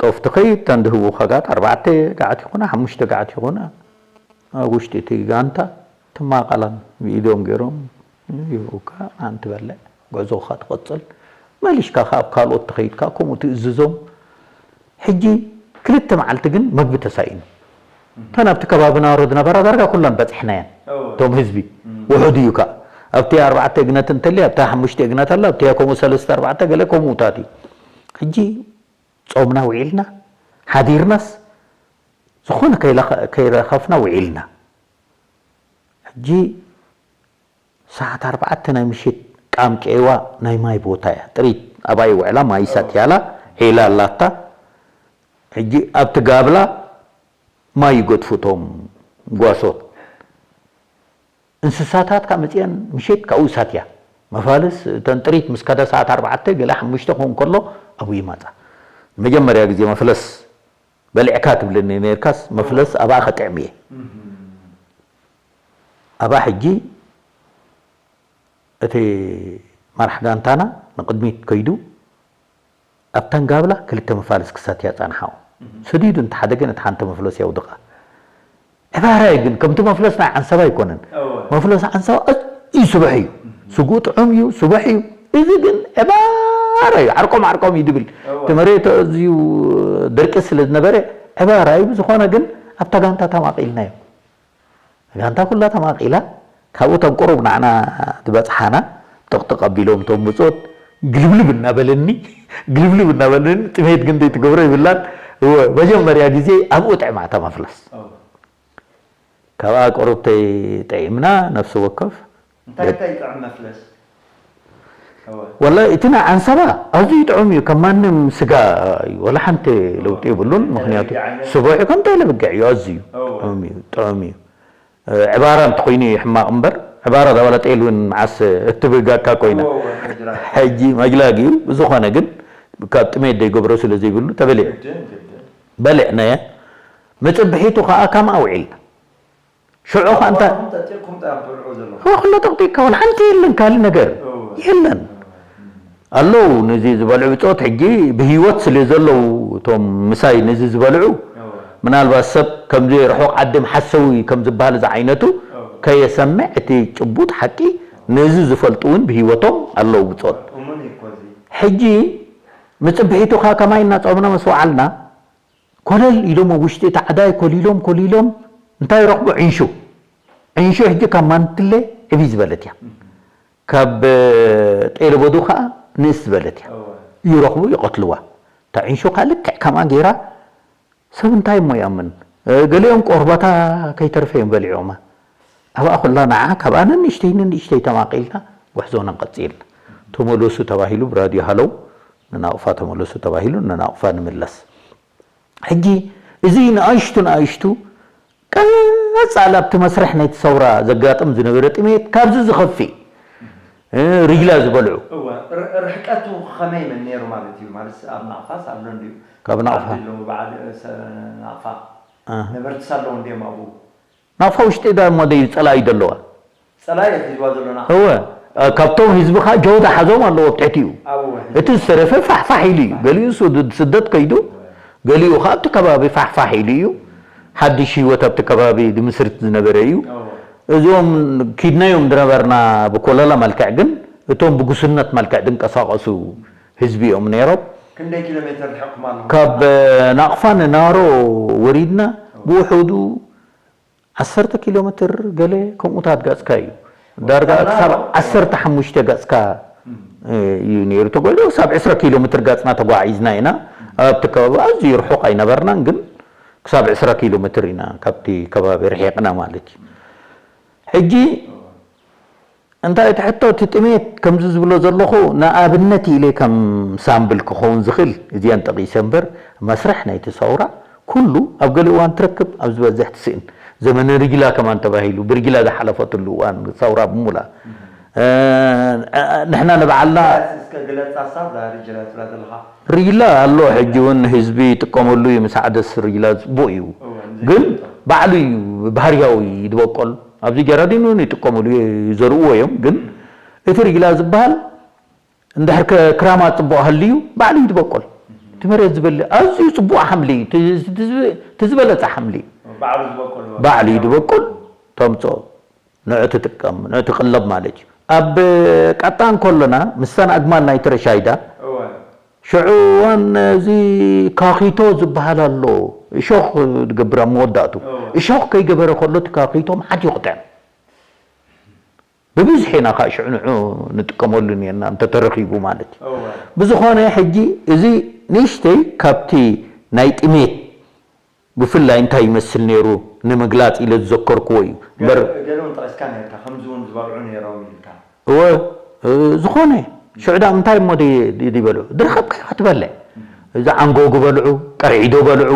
ጦፍ ትኸይድ፣ እተን ድህቡኻ ጋት ኣርባዕተ ገዓት ይኹና፣ ሓሙሽተ ገዓት ይኹና፣ ኣብ ውሽጢ እቲ ጋንታ ትማቐላን ብኢዶም ገይሮም ይህቡካ፣ ኣን ትበልዕ፣ ጉዕዞኻ ትቕጽል። መሊሽካ ከኣ ኣብ ካልኦት ትኸይድ ከኣ ከምኡ ትእዝዞም። ሕጂ ክልተ መዓልቲ ግን መግቢ ተሳኢኑ። እተን ኣብቲ ከባቢ ናሮ ዝነበራ ዳርጋ ኩለን በጺሕናየን። እወ። እቶም ህዝቢ እም። ውሑድ እዩ ከኣ። ኣብቲ ኣርባዕተ እግነት እንተልያ፣ ኣብታ ሓሙሽተ እግነት ኣላ፣ ኣብቲኣ ከምኡ ሰለስተ ኣርባዕተ ገለ ከምኡታት እዩ። ሕጂ ጾምና ውዒልና፣ ሓዲርናስ ዝኾነ ከይለኸ-፣ ከይረኸፍና ውዒልና። ሕጂ ሰዓት ኣርባዕተ ናይ ምሽት ቃምቄዋ ናይ ማይ ቦታ እያ። ጥሪት ኣባይ ውዕላ ማይ ሰትያላ፣ ዒላ ኣላታ። ሕጂ ኣብቲ ጋብላ ማይ ይገድፉ እቶም ጓሶት። እንስሳታት ካብ መጽአን ምሸት ካብኡ ይሳትያ። መፋለስ እተን ጥሪት ምስ ከዳ ሰዓት ኣርባዕተ ገለ ሓሙሽተ ክኸውን ከሎ ኣብኡ ይመጻ። መጀመርያ ግዜ መፍለስ በሊዕካ ትብለኒ ነርካስ፣ መፍለስ ኣብኣ ከጥዕም እየ። እህም። ኣብኣ ሕጂ እቲ መራሕ ጋንታና ንቕድሚት ከይዱ፣ ኣብተን ጋብላ ክልተ መፋለስ ክሳትያ ጸንሓኦ። እህም። ሰዲዱ እንተሓደገ ነቲ ሓንቲ መፍለስ የውድቓ። ዕባራይ ግን ከምቲ መፍለስ ናይ ዓንሰባ ኣይኮነን። እወ። መፍለስ ዓንሰባ ኣዝዩ ስቡሕ እዩ። እህም። ስግኡ ጥዑም እዩ፣ ስቡሕ እዩ። እዚ ግን ዕባራ እዩ፣ ዓርቆም ዓርቆም እዩ ድብል። እወ። እቲ መሬት ኣዝዩ ደርቂ ስለ ዝነበረ ዕባራ እዩ። ብዝኾነ ግን ኣብታ ጋንታ ተማቒልናዮ። ጋንታ ኩላ ተማቒላ፣ ካብኡ እቶም ቁሩብ ንዓና ዝበጽሓና ጥቕጥቕ ኣቢሎም እቶም ብጾት ግልብልብ እናበለኒ፣ ግልብልብ እናበለኒ፣ ጥሜት ግን ዘይትገብሮ ይብላን። እወ፣ መጀመርያ ግዜ ኣብኡ ጥዕማ እታ መፍለስ። ኦ። ካብኣ ቁሩብ ተይ-፣ ጠዒምና፣ ነፍሲ ወከፍ እንታይ፣ እንታይ ይጥዕም መፍለስ? ወላ እቲ ናይ ዓንሰባ ኣዝዩ ጥዑም እዩ፣ ከም ማንም ስጋ እዩ፣ ወላ ሓንቲ ለውጢ የብሉን። ምኽንያቱ ስብሒ ከምታ ኢለ ብግዕ እዩ፣ ኣዝዩ ጥዑም እዩ፣ ጥዑም እዩ። ዕባራ እንተኾይኑ እዩ ሕማቕ እምበር፣ ዕባራ ዛባላ ጤል እውን መዓስ እትብጋካ ኮይና። ሕጂ መጅላግ እዩ፣ ብዝኾነ ግን ካብ ጥሜት ዘይገብሮ ስለ ዘይብሉ ተበሊዑ። በሊዕናየ። መጽብሒቱ ከዓ ከምኣ ውዒልና። ሽዑ ከዓ እንታ ጠጢቕኩም ጠ- ትበልዑ ዘለኹም? እዎ፣ ኩሎ ጠቕጢቕካ እውን ሓንቲ የለን፣ ካልእ ነገር እዎ። የለን። ኣለዉ ነዚ ዝበልዑ ብጾት ሕጂ ብህይወት ስለ ዘለዉ እቶም ምሳይ ነዚ ዝበልዑ፣ እዎ። ምናልባት ሰብ ከምዚ ርሑቕ ዓዲ መሓሰዊ ከም ዝበሃል ዝዓይነቱ እዎ። ከየሰምዕ እቲ ጭቡጥ ሓቂ ነዚ ዝፈልጡ እውን ብህይወቶም ኣለዉ ብጾት። እሙን እዩ እኮ እዚ። ሕጂ ምጽብሒቱ ከዓ ከማይ እናጾምና ምስ ወዓልና ኮለል ኢሎም ኣብ ውሽጢ እቲ ዓዳይ ኮሊሎም ኮሊሎም እንታይ ይረኽቡ? ዕንሹ። ዕንሹ ሕጂ ካብ ማንትለ ዕብይ ዝበለት እያ። ካብ ጤለበዱ ከዓ ንእስ ዝበለት እያ። ይረኽቡ ይቐትልዋ። እታ ዕንሹ ከዓ ልክዕ ከምኣ ገይራ ሰብ እንታይ እሞ ይኣምን? ገሊኦም ቆርባታ ከይተርፈ እዮም በሊዖማ። ኣብኣ ኩላ ንዓ ካብኣ ንንእሽተይ ንንእሽተይ ተማቒልና ጉዕዞና ቀጺልና። ተመለሱ ተባሂሉ ብራድዮ ሃለው ንናቕፋ ተመለሱ ተባሂሉ ንናቕፋ ንምለስ። ሕጂ እዚ ንኣሽቱ ንኣሽቱ ቀጻሊ ኣብቲ መስርሕ ናይቲ ሰውራ ዘጋጥም ዝነበረ ጥሜት ካብዚ ዝኸፍእ እ፣ ሪላ ዝበልዑ እወ፣ ር- ርሕቀቱ ከመይ መን ነይሩ ማለት እዩ? ማለት ኣብ ናቕፋስ ኣሎ እንድዩ? ካብ ናቕፋ። ዓዲ ኣለዎ፣ በዓል፣ እ፣ ሰ- ናቕፋ። እ። ነበርትስ ኣለዎ እንድዮም ኣብኡ? ናቕፋ ውሽጢ ዳ እሞ ደዩ ጸላኢ ደለዋ? ጸላኢ ሒዝዋ ዘሎ ናቕፋ። እወ፣ እ፣ ካብቶም ህዝቢ ኸኣ ጀውዳ ሓዞም ኣለዎ ኣብ ትሕቲኡ። ኣብኡ እቲ ዝተረፈ ፋሕፋሕ ኢሉ እዩ። ገሊኡ ሱ- ስደት ከይዱ፣ ገሊኡ ኸኣ ኣብቲ ከባቢ ፋሕፋሕ ኢሉ እዩ። ሓድሽ ህይወት ኣብቲ ከባቢ ዝምስርት ዝነበረ እዩ። እወ። እዚኦም ኪድናዮም ዝነበርና ብኮለላ መልክዕ ግን፣ እቶም ብጉስነት መልክዕ ዝንቀሳቐሱ ህዝቢ እዮም ነይሮም። ክንደይ ኪሎ ሜትር ርሒቕኩም ኣለኹም? ካብ ናቕፋ ንናሮ ወሪድና ብውሑዱ ዓሰርተ ኪሎ ሜትር ገለ ከምኡታት ጋጽካ እዩ። ዳርጋ ካብ ክሳብ ናሮ? ዓሰርተ ሓሙሽተ ጋጽካ እዩ ነይሩ ተጓዒዙ። ክሳብ ዕስራ ኪሎ ሜትር ጋጽና ተጓዒዝና ኢና። ኣብቲ ከባቢ ኣዝዩ ርሑቕ ኣይነበርናን፣ ግን ክሳብ ዕስራ ኪሎ ሜትር ኢና ካብቲ ከባቢ ርሒቕና ማለት እዩ። ሕጂ እንታይ እቲ ሕቶ፣ እቲ ጥሜት ከምዚ ዝብሎ ዘለኹ ንኣብነት ኢለ ከም ሳምብል ክኸውን ዝኽእል እዚኣን ጠቒሰ እምበር፣ መስርሕ ናይቲ ሰውራ ኩሉ ኣብ ገለ እዋን ትረክብ፣ ኣብ ዝበዝሕ ትስእን። ዘመነ ሪጅላ ከማን ተባሂሉ፣ ብሪጅላ ዝሓለፈትሉ እዋን ሰውራ ብሙላ። እ፣ ንሕና ንባዕልና እስከ ግለጻ ሳብ እዛ ሪጅላ ትብላ ዘለኻ። ሪጅላ ኣሎ፣ ሕጂ እውን ህዝቢ ይጥቀመሉ እዩ፣ ምስ ዓደስ ሪጅላ ጽቡቕ እዩ። እወ፣ ግን ባዕሉ እዩ ባህርያዊ ዝበቆል። ኣብዚ ጀራዲን እውን ይጥቀምሉ፣ ይዘርእዎ እዮም። ግን እቲ ሪጅላ ዝበሃል እንድሕር ከ-፣ ክራማት ጽቡቕ ሃልዩ ባዕሉ እዩ ዝበቆል። እቲ መሬት ዝበልዕ ኣዝዩ ጽቡቕ ሓምሊ እዩ። እቲ፣ እቲ፣ እቲ ዝበለጸ ሓምሊ እዩ። ባዕሉ ዝበቆል። ባዕሉ እዩ ዝበቁል፣ ተምጽኦ። ንዑ ትጥቀም፣ ንዑ ትቕለብ ማለት እዩ። ኣብ ቀጣን ከሎና፣ ምሳን ኣግማል ናይ ትረሻይዳ፣ እወ። ሽዑ እዋን እዚ ካኺቶ ዝበሃል ኣሎ፣ እሾኽ ዝገብር ኣብ መወዳእቱ። እወ። እሾኽ ከይገበረ ከሎ፣ እቲ ካኺቶ መዓት ይቑጥዕ። ብብዝሒ ኢና ከዓ ሽዑ ንዑ ንጥቀመሉ ነርና፣ እንተተረኺቡ ማለት እዩ። እወ። ብዝኾነ፣ ሕጂ እዚ ንእሽተይ ካብቲ ናይ ጥሜት ብፍላይ እንታይ ይመስል ነይሩ ንምግላጽ ኢለ ዝዘከርክዎ እዩ። እምበር ገለ፣ ገለ እውን ጠቒስካ ነርካ፣ ከምዚ እውን ዝበልዑ ነይሮም ኢልካ። እወ፣ እ፣ ዝኾነ። ሽዑ ደኣ እንታይ እሞ ዲ-፣ ዲ-፣ ዲበልዑ? ዝረኸብካዮ ክትበልዕ። እዚ ዓንጎጉ በልዑ፣ ቀርዒዶ በልዑ።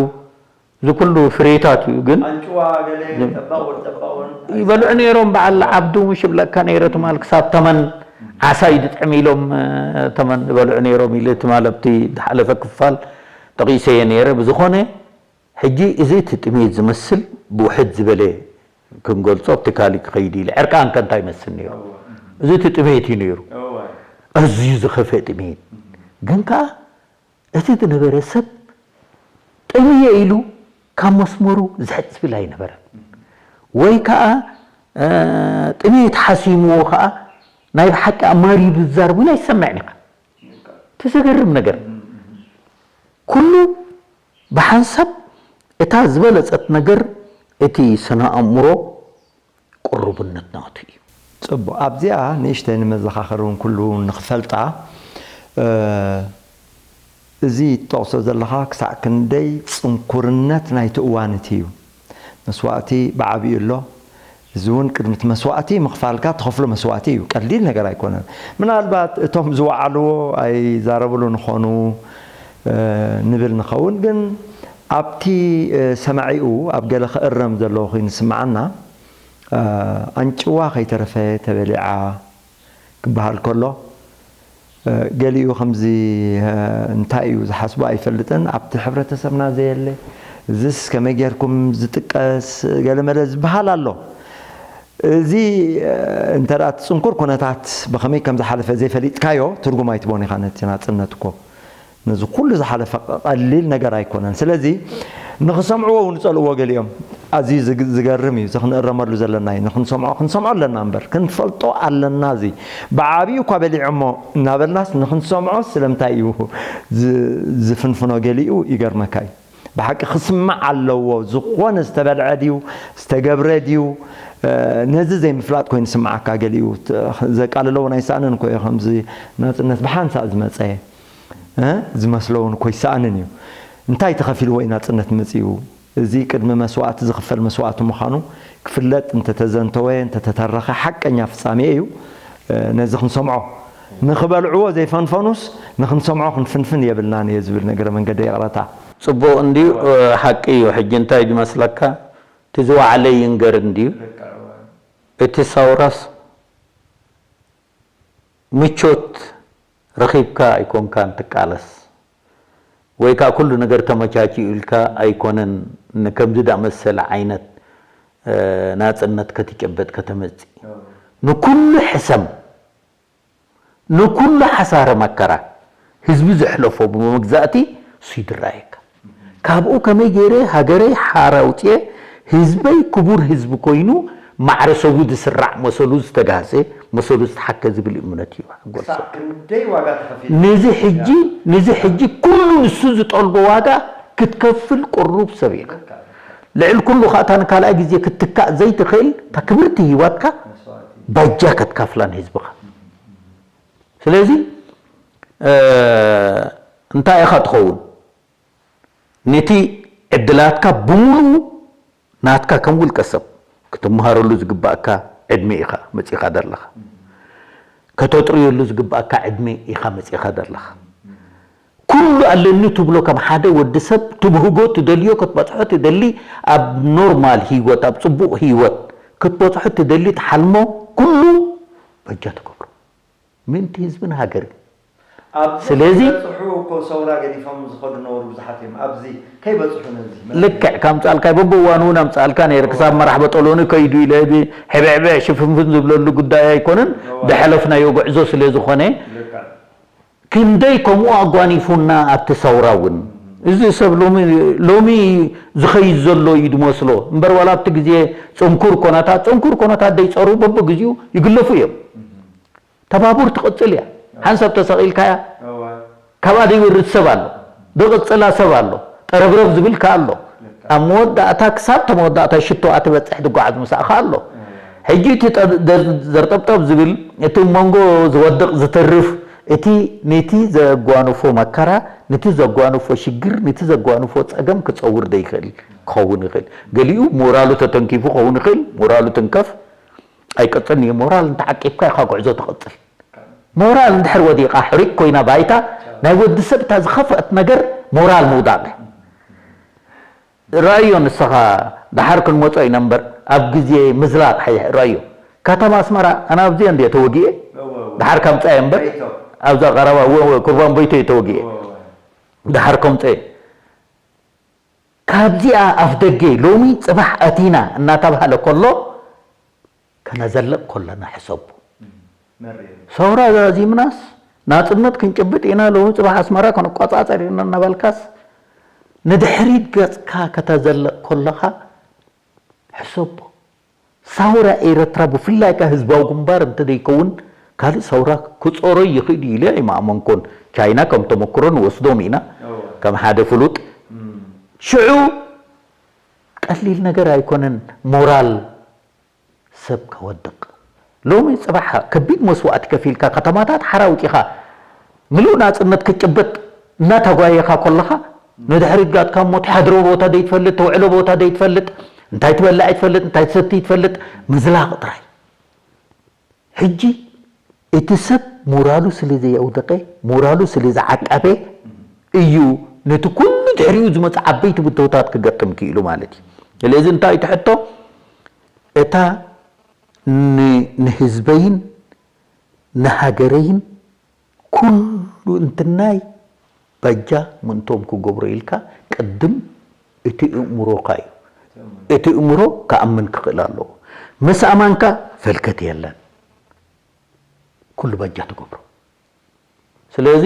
እዚ ኩሉ ፍሬታት እዩ፣ ግን ኣንጭዋ ገለ ጠባቕ ወድ ጠባቕ እውን ይበልዑ ነይሮም። በዓል ዓብዱ ምሽ ይብለካ ነይረ፣ ትማል ክሳብ ተመን ዓሳ እዩ ዝጥዕም ኢሎም፣ እ፣ ተመን ይበልዑ ነይሮም ኢለ ትማል ኣብቲ ዝሓለፈ ክፋል ጠቒሰ እየ ነይረ። ብዝኾነ፣ ሕጂ እዚ እቲ ጥሜት ዝመስል ብውሕድ ዝበለ ክንገልጾ ኣብቲ ካልእ ክኸይድ ኢለ። ዕርቃንከ እንታይ ይመስል ነይሩ? እወ። እዚ እቲ ጥሜት እዩ ነይሩ። እወ። ኣዝዩ ዝኸፍአ ጥሜት። ግን ከኣ እቲ ዝነበረ ሰብ ጠምየ ኢሉ ካብ መስመሩ ዝሕጽ ዝብል ኣይነበረን። ወይ ከኣ፣ እ፣ ጥሜት ሓሲምዎ ከኣ ናይ ብሓቂ ኣማሪሩ ዝዛረብ እውን ኣይሰምዕን ኢኻ። እቲ ዘገርም ነገር፣ ኩሉ ብሓንሳብ እታ ዝበለጸት ነገር እቲ ስነ ኣእምሮ ቅሩብነት ናቱ እዩ። ጽቡቕ። ኣብዚኣ ንእሽተይ ንመዘኻኸሪ እውን ኩሉ ንኽፈልጣ፣ እ፣ እዚ ትጠቕሶ ዘለኻ ክሳዕ ክንደይ ጽንኩርነት ናይቲ እዋን እቲ እዩ። መስዋእቲ ብዓቢኡ ኣሎ። እዚ እውን ቅድሚ እቲ መስዋእቲ ምኽፋልካ ትኸፍሎ መስዋእቲ እዩ። ቀሊል ነገር ኣይኮነን። ምናልባት እቶም ዝወዓልዎ ኣይዛረብሉን ይኾኑ፣ እ፣ ንብል ንኸውን፣ ግን ኣብቲ፣ እ፣ ሰማዒኡ ኣብ ገለ ክእረም ዘለዎ ኮይኑ ዝስምዓና፣ እ፣ ኣንጭዋ ከይተረፈ ተበሊዓ ክበሃል ከሎ፣ እ፣ ገሊኡ ከምዚ፣ እ፣ እንታይ እዩ ዝሓስቦ ኣይፈልጥን። ኣብቲ ሕብረተሰብና ዘየለ፣ እዝስ ከመይ ጌርኩም ዝጥቀስ፣ ገለመለ ዝበሃል ኣሎ። እዚ፣ እ፣ እንተ ደኣ እቲ ጽንኩር ኩነታት ብኸመይ ከም ዝሓለፈ ዘይፈሊጥካዮ፣ ትርጉም ኣይትቦን ኢኻ ነቲ ናጽነት እኮ። ነዚ ኩሉ ዝሓለፈ ቀ-፣ ቀሊል ነገር ኣይኮነን። ስለዚ ንኽሰምዕዎ እውን ይጸልእዎ ገሊኦም። ኣዝዩ ዝግ-፣ ዝገርም እዩ። እዚ ክንእረመሉ ዘለና እዩ። ንኽንሰምዖ፣ ክንሰምዖ ኣለና እምበር፣ ክንፈልጦ ኣለና። እዚ ብዓብዩ እኳ በሊዖሞ እናበልናስ፣ ንኽንሰምዖ ስለምንታይ እዩ ዝ-፣ ዝፍንፍኖ ገሊኡ ይገርመካ እዩ። ብሓቂ ክስማዕ ኣለዎ። ዝኾነ ዝተበልዐ ድዩ፣ ዝተገብረ ድዩ፣ እ፣ ነዚ ዘይምፍላጥ ኮይኑ ይስምዓካ ገሊኡ። ት-፣ ዘቃልሎ እውን ኣይሰኣንን እኮ እዩ። ከምዚ ናጽነት ብሓንሳእ ዝመጸ፣ እ፣ ዝመስሎ እውን እኮ ይሰኣንን እዩ። እንታይ ተኸፊልዎ እዩ ናጽነት መጺኡ? እዚ ቅድሚ መስዋእቲ ዝኽፈል መስዋእቲ ምዃኑ ክፍለጥ እንተተዘንተወ፣ እንተተተረኸ ሓቀኛ ፍጻሜ እዩ። እ፣ ነዚ ክንሰምዖ፣ ንኽበልዕዎ ዘይፈንፈኑስ ንኽንሰምዖ ክንፍንፍን የብልናን እየ ዝብል፣ ንእግረ መንገደይ ይቕረታ። ጽቡቕ እንድዩ፣ እ፣ ሓቂ እዩ። ሕጂ እንታይ ዝመስለካ? እቲ ዝወዓለ ይንገር እንድዩ። እቲ ሰውራስ ምቾት ረኺብካ ኣይኮንካን ትቃለስ፣ ወይ ከኣ ኩሉ ነገር ተመቻችኡ ኢልካ ኣይኮነን ንከምዚ ዝኣመሰለ ዓይነት፣ እ፣ ናጽነት ከትጭብጥ ከተመጽእ። ንኩሉ ሕሰም፣ ንኩሉ ሓሳረ መከራ ህዝቢ ዘሕለፎ ብመግዛእቲ እሱ ይድረኣየካ። ካብኡ ከመይ ገይረ ሃገረይ ሓራ ኣውፅኤ፣ ህዝበይ ክቡር ህዝቢ ኮይኑ ማዕረ ሰቡ ዝስራዕ፣ መሰሉ ዝተጋህሰ፣ መሰሉ ዝተሓከ ዝብል እምነት እዩ ሓጎስ። ክሳብ ክንደይ ዋጋ ተኸፊሉ። ነዚ ሕጂ፣ ነዚ ሕጂ ኩሉ ንሱ ዝጠልቦ ዋጋ ክትከፍል ቅሩብ ሰብ ኢኻ። ልዕሊ ኩሉ ኸኣ እታ ንካልኣይ ግዜ ክትትካእ ዘይትኽእል እታ ክብርቲ ህይወትካ መስዋእቲ። ባጃ ከትካፍላ ንህዝብኻ። ስለዚ፣ እ፣ እንታይ ኢኻ ትኸውን? ነቲ ዕድላትካ ብምሉኡ ናትካ ከም ውልቀ ሰብ ክትመሃረሉ ዝግባእካ ዕድመ ኢኻ መጺኻ ዘለኻ። ከተጥርየሉ ዝግባእካ ዕድመ ኢኻ መጺኻ ዘለኻ። ኩሉ ኣለኒ ትብሎ ከም ሓደ ወዲ ሰብ ትብህጎ ትደልዮ ክትበጽሖ ትደሊ ኣብ ኖርማል ህይወት፣ ኣብ ጽቡቕ ህይወት ክትበጽሖ ትደሊ ትሓልሞ ኩሉ በጃ ትገብሮ። ምእንቲ ህዝብን ሃገርን። ኣብዚ ስለዚ ከይበጽሑ እኮ ሰውራ ገዲፎም ዝኸዱ ነበሩ ብዙሓት እዮም። ኣብዚ ከይበጽሑ ነዚ መን ልክዕ ካምጻልካ በብእዋኑ እውን ኣምጻልካ ነይሩ። ክሳብ መራሕ በጠሎኒ ከይዱ ኢለ እዚ ሕብዕብዕ ሽፍንፍን ዝብለሉ ጉዳይ ኣይኮነን። እዋ። ዝሓለፍናዮ ጉዕዞ ስለ ዝኾነ ልክዕ። ክንደይ ከምኡ ኣጓኒፉና ኣብቲ ሰውራ እውን። እዚ ሰብ ሎሚ፣ ሎሚ ዝኸይድ ዘሎ እዩ ዝመስሎ። እምበር ዋላ ኣብቲ ግዜ ጽንኩር ኮነታት፣ ጽንኩር ኮነታት ደይጸሩ በብግዜኡ ይግለፉ እዮም። ተባቡር ትቕጽል እያ። ሓንሳብ ተሰቒልካያ እዋ። ካብኣ ዘይወርድ ሰብ ኣሎ። ዝቕጽላ ሰብ ኣሎ። ጠረብረብ ዝብል ከኣ ኣሎ። ልክዕ። ኣብ መወዳእታ ክሳብ ተመወዳእታ ሽቶኣ ትበጽሕ ትጓዓዝ ምሳእኻ ኣሎ። እዋ። ሕጂ እቲ ጠ-፣ ደ-፣ ዘርጠብጠብ ዝብል እቲ መንጎ ዝወድቕ ዝትርፍ እቲ ነቲ ዘጓንፎ መከራ፣ ነቲ ዘጓንፎ ሽግር፣ ነቲ ዘጓንፎ ጸገም ክጸውር ዘይክእል ክኸውን ይኽእል። ገሊኡ ሞራሉ ተተንኪፉ ክኸውን ይኽእል፣ ሞራሉ ትንከፍ። ኣይቀጽልን እዩ። ሞራል እንተዓቂብካ ኢኻ ጉዕዞ ትቐጽል። ሞራል እንድሕር ወዲቓ ሕሩጭ ኮይና ባይታ ናይ ወዲ ሰብ እታ ዝኸፍአት ነገር ሞራል ምውዳቕ። ርኣዮ ንስኻ፣ ደሓር ክንመጾ ኢና እምበር ኣብ ግዜ ምዝላቕ ሓይሕ ርኣዮ። ከተማ ኣስመራ ኣነ ኣብዚኣ እንድየ ተወጊኤ። እወ፣ እወ። ደሓር ከምጻ እየ እምበር በይቶ። ኣብዛ ቀረባ እወ፣ እወ፣ ኩርባን በይቶ እየ ተወጊኤ። እወ፣ እወ። ደሓር ከምጸ እየ። ካብዚኣ ኣፍ ደገ ሎሚ ጽባሕ ኣቲና እናተባህለ ከሎ ከነዘልቕ ከለና ሕሰቡ። መሪር። ሰውራ ዛዚምናስ ናጽነት ክንጭብጥ ኢና፣ ሎሚ ጽባሕ ኣስመራ ክንቆጻጸር ኢና እናበልካስ ንድሕሪት ገጽካ ከተዘልቕ ከለኻ ሕሰቦ። ሳውራ ኤረትራ ብፍላይ ከኣ ህዝባዊ ግንባር እንተደይከውን ካልእ ሳውራ ክጾሮ ይኽእል እዩ ኢለ ኣይመኣመንኩን። ቻይና ከም ተመክሮ ንወስዶም ኢና እወ። ከም ሓደ ፍሉጥ። እም። ሽዑ ቀሊል ነገር ኣይኮነን ሞራል ሰብ ከወድቕ። ሎሚ ጽባሕ ከቢድ መስዋእቲ ከፊልካ ከተማታት ሓራ ኣውጺኻ ምሉእ ናጽነት ክትጭብጥ እናተጓየኻ ከለኻ ንድሕሪት ጋጥካ እሞ ትሓድሮ ቦታ ዘይትፈልጥ፣ ተውዕሎ ቦታ ዘይትፈልጥ፣ እንታይ ትበልዕ ኣይትፈልጥ፣ እንታይ ትሰቲ ኣይትፈልጥ፣ ምዝላቕ ጥራይ። ሕጂ እቲ ሰብ ሞራሉ ስለ ዘየውደቐ፣ ሞራሉ ስለ ዝዓቀበ እዩ ነቲ ኩሉ ድሕሪኡ ዝመጽእ ዓበይቲ ብድሆታት ክገጥም ክኢሉ ማለት እዩ። ስለዚ እንታይ እዩ እቲ ሕቶ? እታ ን-፣ ንህዝበይን ንሃገረይን ኩሉ እንትናይ በጃ ምእንቶም ክገብሮ ኢልካ ቅድም እቲ እእምሮኻ እዩ። እቲ እእምሮ ክኣምን ክኽእል ኣለዎ። ምስ ኣማንካ ፈልከት የለን። ኩሉ በጃ ትገብሮ። ስለዚ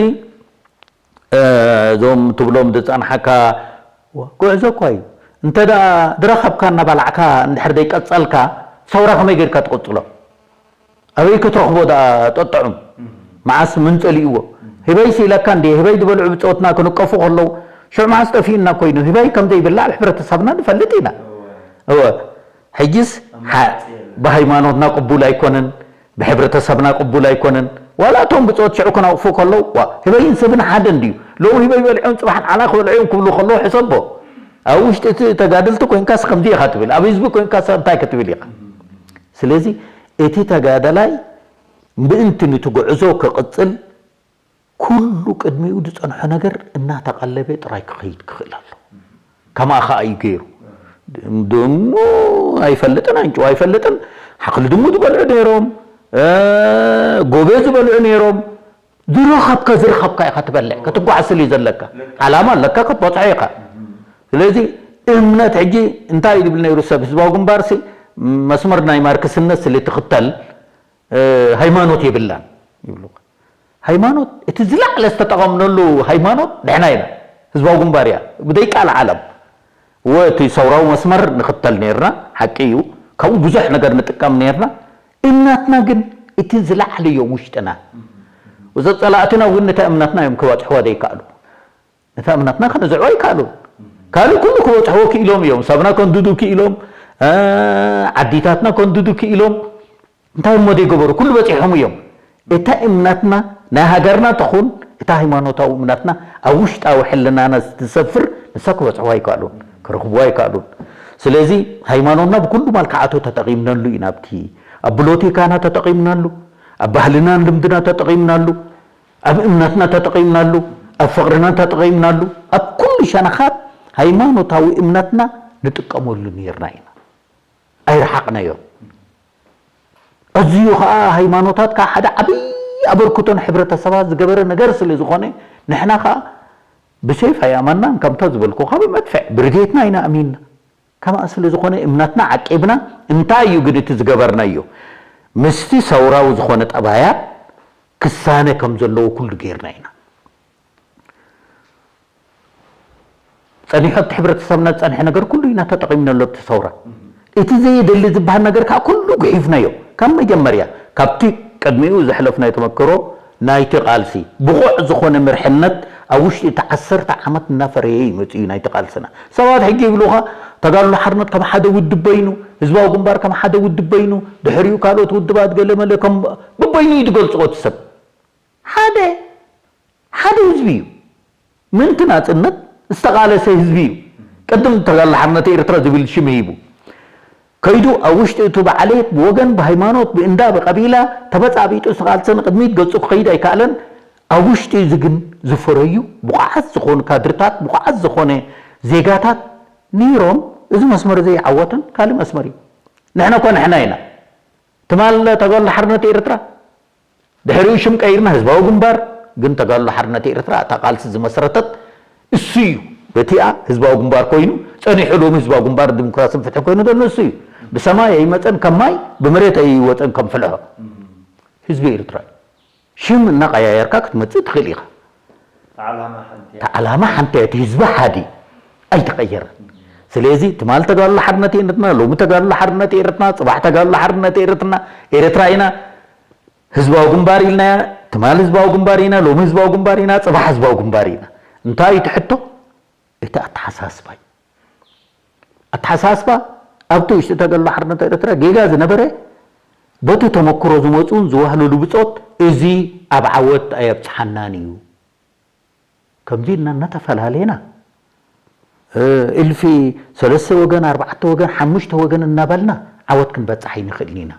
እ፣ እዞም ትብሎም ዝጸንሓካ ጉዕዞ እኳ እዩ። እንተ ደኣ ዝረኸብካ እናባላዕካ እንድሕር ዘይቀጸልካ ሰውራ ከመይ ጌርካ ትቕጽሎ? ኣበይ ክትረኽቦ ደኣ ጠጥዑም? መዓስ ምን ጸሊእዎ? ህበይ ሲኢለካ እንድየ፣ ህበይ ዝበልዑ ብጾትና ክንቀፉ ከለዉ ሽዑ መዓስ ጠፊእና ኮይኑ? ህበይ ከም ዘይብላዕ ኣብ ሕብረተሰብና ንፈልጥ ኢና። እወ፣ ሕጅስ ሓ-፣ ብሃይማኖትና ቅቡል ኣይኮነን፣ ብሕብረተሰብና ቅቡል ኣይኮነን። ዋላ እቶም ብጾት ሽዑ ክነቕፉ ከለዉ፣ ዋ፣ ህበይን ሰብን ሓደ እንድዩ። ሎሚ ህበይ በሊዖም ጽባሕ ንዓና ክበልዑ እዮም ክብሉ ከለዉ ሕሰቦ። ኣብ ውሽጢ እቲ ተጋደልቲ ኮንካስ ከምዚ ኢኻ ትብል፣ ኣብ ህዝቢ ኮንካስ እንታይ ክትብል ኢኻ? ስለዚ እቲ ተጋዳላይ ምእንቲ ነቲ ጉዕዞ ክቕጽል ኩሉ ቅድሚኡ ዝጸንሖ ነገር እናተቐለበ ጥራይ ክኸይድ ክኽእል ኣሎ። ከማኣ ኸኣ እዩ ገይሩ። ድሙ ኣይፈልጥን፣ ኣንጭዋ ኣይፈልጥን። ሓኽሊ ድሙ ዝበልዑ ነይሮም፣ እ፣ ጎቤ ዝበልዑ ነይሮም። ዝረኸብካ፣ ዝረኸብካ ኢኻ ትበልዕ፣ ክትጓዓዝ ስለ ዘለካ። ዓላማ ኣለካ፣ ክትበጽሖ ኢኻ። ስለዚ እምነት ሕጂ እንታይ እዩ ዝብል ነይሩ ሰብ? ህዝባዊ ግንባርሲ መስመር ናይ ማርክስነት ስለ ትኽተል፣ እ፣ ሃይማኖት የብላን ይብሉ። ሃይማኖት፣ እቲ ዝለዓለ ዝተጠቐምነሉ ሃይማኖት ንሕና ኢና። ህዝባዊ ግንባር እያ፣ ብደይ ቃል ዓለም። እወ፣ እቲ ሰውራዊ መስመር ንኽተል ነይርና፣ ሓቂ እዩ። ካብኡ ብዙሕ ነገር ንጥቀም ነይርና። እምነትና ግን እቲ ዝለዓለ እዮ ውሽጥና። እዞም ጸላእትና እውን ነታ እምነትና እዮም ክበጽሕዋ ዘይከኣሉ። ነታ እምነትና ከነዝዕዋ ኣይከኣሉን። ካልእ ኩሉ ክበጽሕዎ ክኢሎም እዮም። ሰብና ከንድዱ ክኢሎም፣ እ፣ ዓዲታትና ከንድዱ ክኢሎም። እንታይ እሞ ዘይገበሩ? ኩሉ በጺሖም እዮም። እታ እምነትና ናይ ሃገርና ትኹን፣ እታ ሃይማኖታዊ እምነትና ኣብ ውሽጣዊ ሕልናና ዝትሰፍር፣ ንሳ ክበጽሕዋ ኣይከኣሉን፣ ክረኽብዋ ኣይከኣሉን። ስለዚ ሃይማኖትና ብኩሉ መልክዓቱ ተጠቒምናሉ ኢና። ኣብቲ፣ ኣብ ብሎቴካና ተጠቒምናሉ፣ ኣብ ባህልናን ልምድና ተጠቒምናሉ፣ ኣብ እምነትና ተጠቒምናሉ፣ ኣብ ፍቕርና ተጠቒምናሉ፣ ኣብ ኩሉ ሸነኻት ሃይማኖታዊ እምነትና ንጥቀመሉ ነይርና ኢና። ኣይረሓቕናዮን። ኣዝዩ ኸኣ ሃይማኖታት ከኣ ሓደ ዓብዪ ኣበርክቶ ንሕብረተሰባት ዝገበረ ነገር ስለ ዝኾነ፣ ንሕና ኸኣ ብሴፍ ኣይኣመናን፣ ከምታ ዝበልኩኻ ብመድፍዕ፣ ብርጌትና ኢና ኣሚንና። ከምኣ ስለ ዝኾነ እምነትና ዓቂብና፣ እንታይ እዩ ግን እቲ ዝገበርናዮ? ምስቲ ሰውራዊ ዝኾነ ጠባያት ክሳነ ከም ዘለዎ ኩሉ ጌርና ኢና። ጸኒሑ ኣብቲ ሕብረተሰብና ዝጸንሐ ነገር ኩሉ ኢና ተጠቒምናሉ ኣብቲ ሰውራ። እቲ ዘየደሊ ዝበሃል ነገር ከኣ ኩሉ ጉሒፍናዮ። ካብ መጀመርያ፣ ካብቲ ቅድሚኡ ዘሕለፍናዮ ተመክሮ ናይቲ ቃልሲ፣ ብቑዕ ዝኾነ መርሕነት ኣብ ውሽጢ እቲ ዓሰርተ ዓመት እናፈረየ እዩ መጺኡ ናይቲ ቃልስና። ሰባት ሕጂ ይብሉኻ፣ ተጋድሎ ሓርነት ከም ሓደ ውድብ በይኑ፣ ህዝባዊ ግንባር ከም ሓደ ውድብ በይኑ፣ ድሕሪኡ ካልኦት ውድባት ገለመለ ከም በበይኑ እዩ ዝገልጽዎ እቲ ሰብ። ሓደ፣ ሓደ ህዝቢ እዩ። ምእንቲ ናጽነት ዝተቓለሰ ህዝቢ እዩ። ቅድም ተጋድሎ ሓርነት ኤርትራ ዝብል ሽም ሂቡ። ከይዱ ኣብ ውሽጢ እቲ ብዓሌት፣ ብወገን፣ ብሃይማኖት፣ ብእንዳ፣ ብቀቢላ ተበጻቢጡ ዝተቓልሰ ንቕድሚት ገጹ ክኸይድ ኣይከኣለን። ኣብ ውሽጢ እዚ ግን ዝፈረዩ ብቑዓት ዝኾኑ ካድርታት፣ ብቑዓት ዝኾነ ዜጋታት ነይሮም። እዚ መስመር እዚ ኣይዓወተን፣ ካልእ መስመር እዩ። ንሕና እኮ ንሕና ኢና። ትማል ተጋድሎ ሓርነት ኤርትራ ድሕሪኡ ሽም ቀይርና ህዝባዊ ግንባር፣ ግን ተጋድሎ ሓርነት ኤርትራ እታ ቃልሲ ዝመሰረተት እሱ እዩ። በቲኣ ህዝባዊ ግንባር ኮይኑ ጸኒሑ፣ ሎሚ ህዝባዊ ግንባር ዲሞክራስን ፍትሕን ኮይኑ ዘሎ እሱ እዩ። ብሰማይ ኣይመጸን ከም ማይ፣ ብመሬት ኣይወጸን ከም ፍልሖ። ህዝቢ ኤርትራ እዩ። ሽም እናቀያየርካ ክትመጽእ ትኽእል ኢኻ። እታ ዓላማ ሓንቲ እያ። እታ ዓላማ ሓንቲ እያ፣ እቲ ህዝቢ ሓደ እዩ። ኣይተቐየረን። ስለዚ ትማል ተጋድሎ ሓርነት ኤርትራ፣ ሎሚ ተጋድሎ ሓርነት ኤርትራ፣ ጽባሕ ተጋድሎ ሓርነት ኤርትራ፣ ኤርትራ ኢና። ህዝባዊ ግንባር ኢልናያ፣ ትማል ህዝባዊ ግንባር ኢና፣ ሎሚ ህዝባዊ ግንባር ኢና፣ ጽባሕ ህዝባዊ ግንባር ኢና። እንታይ እዩ እቲ ሕቶ? እቲ ኣተሓሳስባ እዩ። ኣተሓሳስባ ኣብቲ ውሽጢ ተጋድሎ ሓርነት ኤርትራ ጌጋ ዝነበረ፣ በቲ ተመክሮ ዝመጹን ዝዋህለሉ ብጾት፣ እዚ ኣብ ዓወት ኣየብጽሓናን እዩ። ከምዚ ኢልና እናተፈላለየና፣ እልፊ ሰለስተ ወገን ኣርባዕተ ወገን ሓሙሽተ ወገን እናበልና ዓወት ክንበፅሕ ኣይንኽእልን ኢና።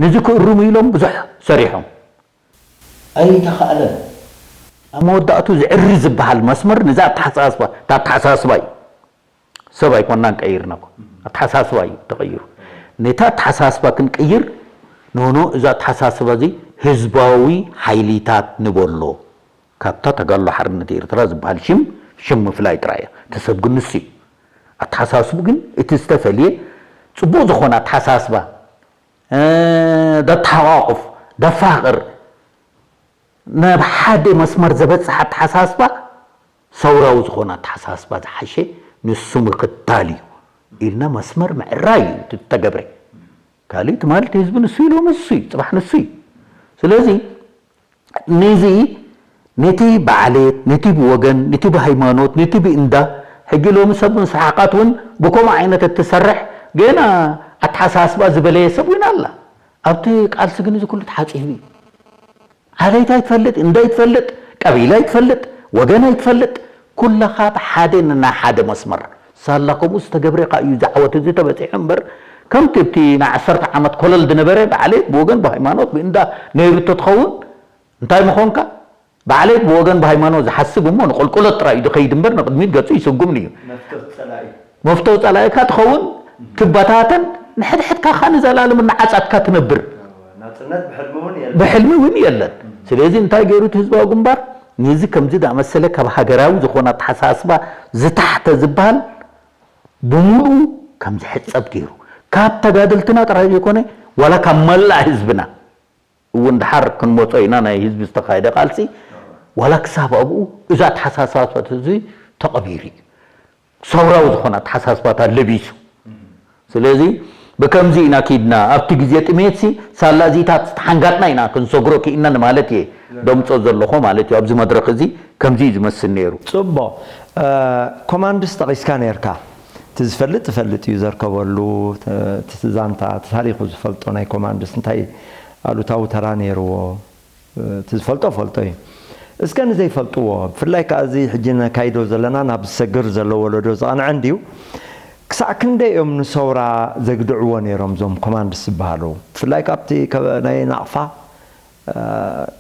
ነዚ ክእርሙ ኢሎም ብዙሕ ሰሪሖም። ኣይተኻእለን። ኣብ መወዳእቱ ዝዕሪ ዝበሃል መስመር ነዚ ኣተሓሳስባ፣ እታ ኣተሓሳስባ እዩ። ሰብ ኣይኮናን ቀይርና እኮ፣ ኣተሓሳስባ እዩ ተቐይሩ። ነታ ኣተሓሳስባ ክንቅይር፣ ኖኖ፣ እዚ ኣተሓሳስባ እዚ ህዝባዊ ሓይሊታት ንበሎ። ካብታ ተጋድሎ ሓርነት ኤርትራ ዝበሃል ሽም፣ ሽም ምፍላይ ጥራይ እያ። እቲ ሰብ ግን ንሱ እዩ። ኣተሓሳስቡ ግን እቲ ዝተፈልየ፣ ጽቡቕ ዝኾነ ኣተሓሳስባ፣ እ፣ ደተሓቋቁፍ፣ ደፋቕር፣ ናብ ሓደ መስመር ዘበጽሕ ኣተሓሳስባ፣ ሰውራዊ ዝኾነ ኣተሓሳስባ ዝሓሸ ንሱ ምኽታል እዩ ኢልና መስመር ምዕራይ እዩ እቲ ተገብረ። ካልእ ትማሊ እቲ ህዝቢ ንሱ እዩ፣ ሎሚ ንሱ እዩ፣ ጽባሕ ንሱ እዩ። ስለዚ ነዚ ነቲ ብዓሌት፣ ነቲ ብወገን፣ ነቲ ብሃይማኖት፣ ነቲ ብእንዳ፣ ሕጂ ሎሚ ሰብ ምስሓቓት እውን ብከምኡ ዓይነት እትሰርሕ ገና ኣተሓሳስባ ዝበለየ ሰብ እውን ኣላ። ኣብቲ ቃልሲ ግን እዚ ኩሉ ተሓጺቡ እዩ። ዓሌት ኣይትፈልጥ፣ እንዳ ኣይትፈልጥ፣ ቀቢላ ኣይትፈልጥ፣ ወገን ኣይትፈልጥ፣ ኩለኻ ብሓደ ንናይ ሓደ መስመር። ሳላ ከምኡ ዝተገብረ ከኣ እዩ እዚ ዓወት እዚ ተበጺሑ እምበር፣ ከምቲ ኣብቲ ናይ ዓሰርተ ዓመት ኮለል ዝነበረ ብዓሌት፣ ብወገን፣ ብሃይማኖት፣ ብእንዳ ነይሩ እንተትኸውን፣ እንታይ ምኾንካ? ብዓሌት ብወገን ብሃይማኖት ዝሓስብ እሞ ንቁልቁለት ጥራይ እዩ ዝኸይድ እምበር ንቕድሚት ገጹ ይስጉም እዩ። መፍተው ጸላኢ። መፍተው ጸላኢካ ትኸውን፣ ትበታተን፣ ንሕድሕድካ ከኣ ንዘላለም እናዓጻትካ ትነብር። ናጽነት ብሕልሚ እውን የለን። ብሕልሚ እውን የለን። ስለዚ እንታይ ገይሩ እቲ ህዝባዊ ግንባር? ነዚ ከምዚ ዝኣመሰለ ካብ ሃገራዊ ዝኾነ ኣተሓሳስባ ዝታሕተ ዝበሃል ብምሉኡ ከም ዝሕጸብ ገይሩ። ካብ ተጋደልትና ጥራይ ዘይኮነ፣ ዋላ ካብ መላእ ህዝብና እውን ድሓር ክንመጾ ኢና፣ ናይ ህዝቢ ዝተኻየደ ቃልሲ፣ ዋላ ክሳብ ኣብኡ እዚ ኣተሓሳስባታት እዚ ተቐቢሩ እዩ። ሰውራዊ ዝኾነ ኣተሓሳስባታት ለቢሱ። ስለዚ ብከምዚ ኢና ኪድና፣ ኣብቲ ግዜ ጥሜትሲ ሳላ እዚታት ተሓንጋጥና ኢና ክንሰግሮ ክኢልና ንማለት እየ ደምጾ ዘለኹ ማለት እዩ። ኣብዚ መድረኽ እዚ ከምዚ እዩ ዝመስል ነይሩ። ጽቡቕ። እ፣ ኮማንድስ ጠቒስካ ነርካ። እቲ ዝፈልጥ ዝፈልጥ እዩ ዘርከበሉ፣ ተ-፣ እቲ ዛንታ፣ እቲ ታሪኹ ዝፈልጦ ናይ ኮማንድስ እንታይ ኣሉታዊ ተራ ነይርዎ? እ፣ እቲ ዝፈልጦ ፈልጦ እዩ። እስከ ንዘይፈልጥዎ፣ ብፍላይ ከኣ እዚ ሕጂ ነካይዶ ዘለና ናብ ዝሰግር ዘሎ ወለዶ ዝቐንዐ እንድዩ፣ ክሳዕ ክንደይ እዮም ንሰውራ ዘግድዕዎ ነይሮም እዞም ኮማንድስ ዝበሃሉ? ብፍላይ ካብቲ ከ-፣ ናይ ናቕፋ፣ እ፣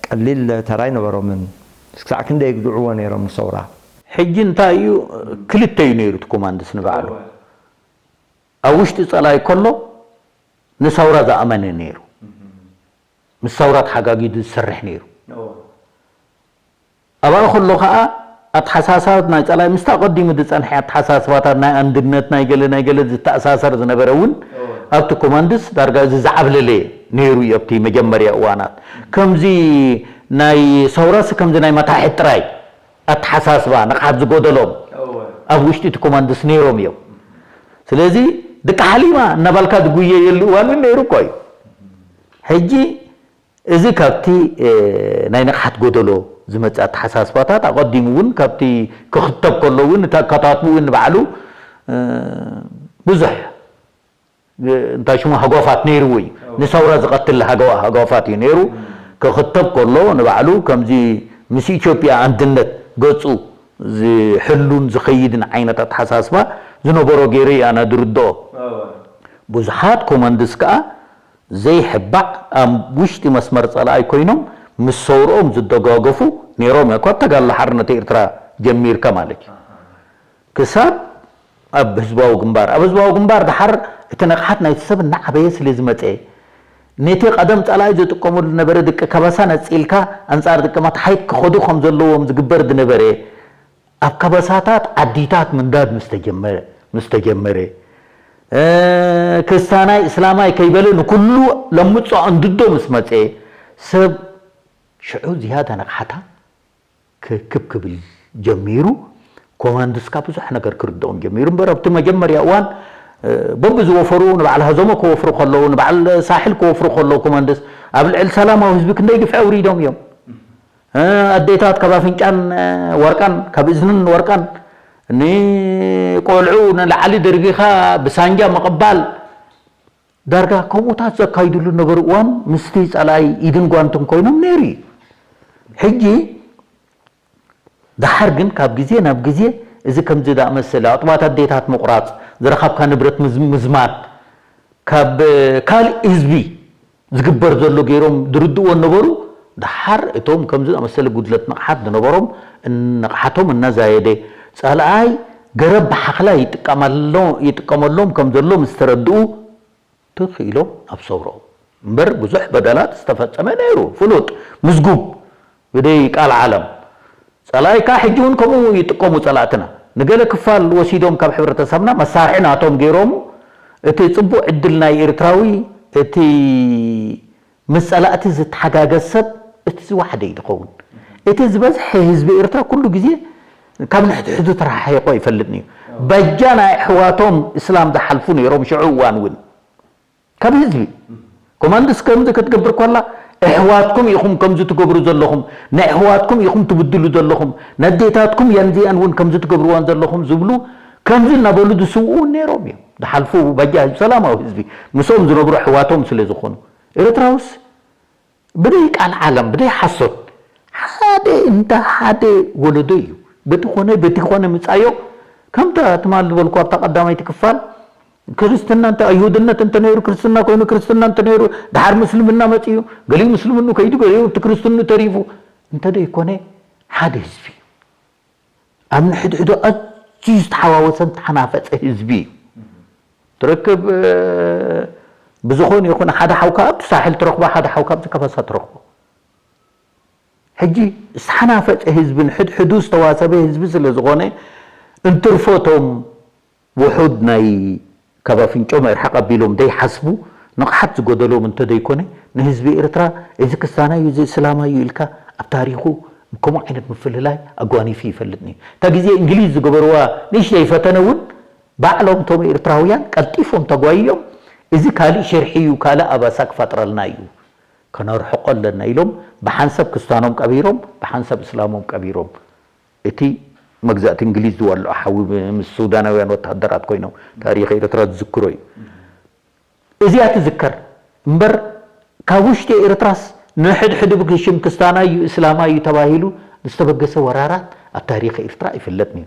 ቀሊል ተራ ኣይነበሮምን። ክሳዕ ክንደይ የግድዕዎ ነይሮም ንሰውራ? ሕጂ እንታይ እዩ፣ ክልተ እዩ ነይሩ እቲ ኮማንድስ ንባዕሉ። ኣብ ውሽጢ ጸላኢ ከሎ ንሰውራ ዝኣመነ ነይሩ። ምስ ሰውራ ተሓጋጊዙ ዝሰርሕ ነይሩ። ኣብኣ ከሎ ከኣ ኣተሓሳስባት ናይ ጸላኢ ምስታ ቀዲሙ ዝጸንሐ ኣተሓሳስባታት ናይ ኣንድነት ናይ ገለ ናይ ገለ ዝተኣሳሰር ዝነበረ እውን ኣብቲ ኮማንድስ ዳርጋ እዚ ዝዓብለለ ነይሩ እዩ። ኣብቲ መጀመርያ እዋናት ከምዚ ናይ ሰውራሲ ከምዚ ናይ መታሕት ጥራይ ኣተሓሳስባ ንቕሓት ዝጎደሎም እወ። ኣብ ውሽጢ እቲ ኮማንድስ ነይሮም እዮም። ስለዚ ደቂ ሓሊማ እናባልካ ዝጉየየሉ እዋን እውን ነይሩ እኮ እዩ። ሕጂ እዚ ካብቲ፣ እ፣ ናይ ንቕሓት ጎደሎ ዝመጽእ ኣተሓሳስባታት ኣቐዲሙ እውን ካብቲ ክኽተብ ከሎ እውን እቲ ኣከታትብኡ እውን ንባዕሉ፣ እ፣ ብዙሕ እንታይ ሽሙ ሃጓፋት ነይርዎ እዩ። ንሰውራ ዝቐትል ሃጓ-፣ ሃጓፋት እዩ ነይሩ። ክኽተብ ከሎ ንባዕሉ ከምዚ ምስ ኢትዮጵያ ኣንድነት ገጹ ዝሕሉን ዝኸይድን ዓይነት ኣተሓሳስባ ዝነበሮ ገይረ እዩ ኣነ ዝርድኦ። ብዙሓት ኮማንድስ ከኣ ዘይሕባእ ኣብ ውሽጢ መስመር ጸላኢ ኮይኖም ምስ ሰውርኦም ዝደጋገፉ ነይሮም እዮም። ካብ ተጋድሎ ሓርነት ኤርትራ ጀሚርካ ማለት እዩ። ክሳብ ኣብ ህዝባዊ ግንባር፣ ኣብ ህዝባዊ ግንባር ደሓር እቲ ንቕሓት ናይቲ ሰብ እናዓበየ ስለ ዝመጸ፣ ነቲ ቀደም ጸላኢ ዝጥቀመሉ ዝነበረ ድቂ ከበሳ ነጺልካ ኣንጻር ድቂ መታሕት ክኸዱ ከም ዘለዎም ዝግበር ዝነበረ፣ ኣብ ከበሳታት ዓዲታት ምንዳድ ምስ ተጀመረ፣ ምስ ተጀመረ፣ እ፣ ክስታናይ እስላማይ ከይበለ ንኩሉ ለምጾ ኣንድዶ ምስ መጸ፣ ሰብ ሽዑ ዝያዳ ንቕሓታ ክክብ ክብል ጀሚሩ። ኮማንድስካ ብዙሕ ነገር ክርድኦም ጀሚሩ እምበር ኣብቲ መጀመርያ እዋን፣ እ፣ በብዝወፈሩ ንበዓል ሃዞሞ ክወፍሩ ከለዉ፣ ንበዓል ሳሕል ክወፍሩ ከለዉ ኮማንድስ ኣብ ልዕሊ ሰላማዊ ህዝቢ ክንደይ ግፍዒ ኣውሪዶም እዮም። እ፣ ኣዴታት ካብ ኣፍንጫን፣ እ፣ ወርቃን፣ ካብ እዝንን ወርቃን፣ ንቆልዑ ንላዕሊ ደርጊኻ ብሳንጃ ምቕባል፣ ዳርጋ ከምኡታት ዘካይድሉ ነበሩ እዋን ምስቲ ጸላኢ ኢድን ጓንትን ኮይኖም ነይሩ እዩ። ሕጂ ደሓር ግን ካብ ግዜ ናብ ግዜ እዚ ከምዚ ዝኣመሰለ ኣጥባት ኣዴታት ምቑራፅ፣ ዝረኸብካ ንብረት ምዝ- ምዝማት፣ ካብ ካልእ ህዝቢ ዝግበር ዘሎ ገይሮም ዝርድእዎ ነበሩ። ደሓር እቶም ከምዚ ዝኣመሰለ ጉድለት ንቕሓት ዝነበሮም ንቕሓቶም እናዛየደ፣ ጸላኣይ ገረብ ብሓኽላ ይጥቀመሎም ከም ዘሎ ምስ ተረድኡ፣ ትኽ ኢሎም ናብ ሰውረኦም። እምበር ብዙሕ በደላት ዝተፈጸመ ነይሩ፣ ፍሉጥ፣ ምዝጉብ፣ ብደይ ቃል ዓለም። ጸላኢ ከኣ ሕጂ እውን ከምኡ ይጥቀሙ ጸላእትና። ንገለ ክፋል ወሲዶም ካብ ሕብረተሰብና መሳርሒ ናቶም ገይሮሙ። እቲ ጽቡቕ ዕድል ናይ ኤርትራዊ፣ እቲ ምስ ጸላእቲ ዝተሓጋገዝ ሰብ፣ እቲ ዝወሓደ እዩ ዝኸውን። እቲ ዝበዝሐ ህዝቢ ኤርትራ ኩሉ ግዜ ካብ ንሕድሕዱ ተረሓሒቑ ኣይፈልጥን እዩ። በጃ ናይ ኣሕዋቶም እስላም ዝሓልፉ ነይሮም ሽዑ እዋን እውን። ካብ ህዝቢ። ኮማንድስ ከምዚ ክትገብር ኮላ፣ ኣሕዋትኩም ኢኹም ከምዚ ትገብሩ ዘለኹም፣ ንኣሕዋትኩም ኢኹም ትብድሉ ዘለኹም፣ ነዴታትኩም የንዚኣን እውን ከምዚ ትገብርዋን ዘለኹም ዝብሉ፣ ከምዚ እናበሉ ዝስውኡ እውን ነይሮም እዮም። ዝሓልፉ በጃ ህዝቢ፣ ሰላማዊ ህዝቢ፣ ምስኦም ዝነብሩ ኣሕዋቶም ስለ ዝኾኑ። ኤርትራውስ ብደይ ቃል ዓለም፣ ብደይ ሓሶት፣ ሓደ እንዳ ሓደ ወለዶ እዩ። በቲ ኮነ፣ በቲ ኮነ ምጻዮ፣ ከምታ ትማል ዝበልኩ ኣብታ ቀዳማይቲ ክፋል፣ ክርስትና እንተ፣ ኣይሁድነት እንተ ነይሩ፣ ክርስትና ኮይኑ፣ ክርስትና እንተ ነይሩ፣ ደሓር ምስልምና መጺኡ፣ ገሊኡ ምስልምኑ ከይዱ፣ ገሊኡ እቲ ክርስትኑ ተሪፉ፣ እንተ ደይኮነ፣ ሓደ ህዝቢ እዩ። ኣብ ንሕድሕዱ ኣዝዩ ዝተሓዋወሰን ዝተሓናፈጸ ህዝቢ እዩ። ትረክብ፣ እ፣ ብዝኾነ ይኹን ሓደ ሓውካ ኣብቲ ሳሕል ትረኽቦ፣ ሓደ ሓውካ ኣብዚ ካባሳ ትረኽቦ። ሕጂ ዝተሓናፈጸ ህዝቢ፣ ንሕድሕዱ ዝተዋሰበ ህዝቢ ስለ ዝኾነ፣ እንትርፎ እቶም ውሑድ ናይ ካብ ኣፍንጮም ኣይርሓቕ ኣቢሎም ዘይሓስቡ፣ ንቕሓት ዝጎደሎም እንተደይኮነ፣ ንህዝቢ ኤርትራ እዚ ክስታና እዩ፣ እዚ እስላማ እዩ ኢልካ ኣብ ታሪኹ ከምኡ ዓይነት ምፍልላይ ኣጓኒፉ ይፈልጥን እዩ። እታ ግዜ እንግሊዝ ዝገበርዋ ንእሽተይ ፈተነ እውን ባዕሎም እቶም ኤርትራውያን ቀልጢፎም ተጓይዮም፣ እዚ ካልእ ሽርሒ እዩ፣ ካልእ ኣባሳ ክፈጥረልና እዩ፣ ከነርሕቆ ኣለና ኢሎም ብሓንሳብ ክስታኖም ቀቢሮም፣ ብሓንሳብ እስላሞም ቀቢሮም። እቲ መግዛእቲ እንግሊዝ ዝወልዖ ሓዊ ምስ ሱዳናውያን ወተሃደራት ኮይኖም ታሪኽ ኤርትራ ዝዝክሮ እዩ። እዚኣ ትዝከር እምበር፣ ካብ ውሽጢ ኤርትራስ ንሕድሕዱ ብሽም ክስታና እዩ፣ እስላማ እዩ ተባሂሉ ዝተበገሰ ወራራት ኣብ ታሪኽ ኤርትራ ኣይፍለጥን እዩ።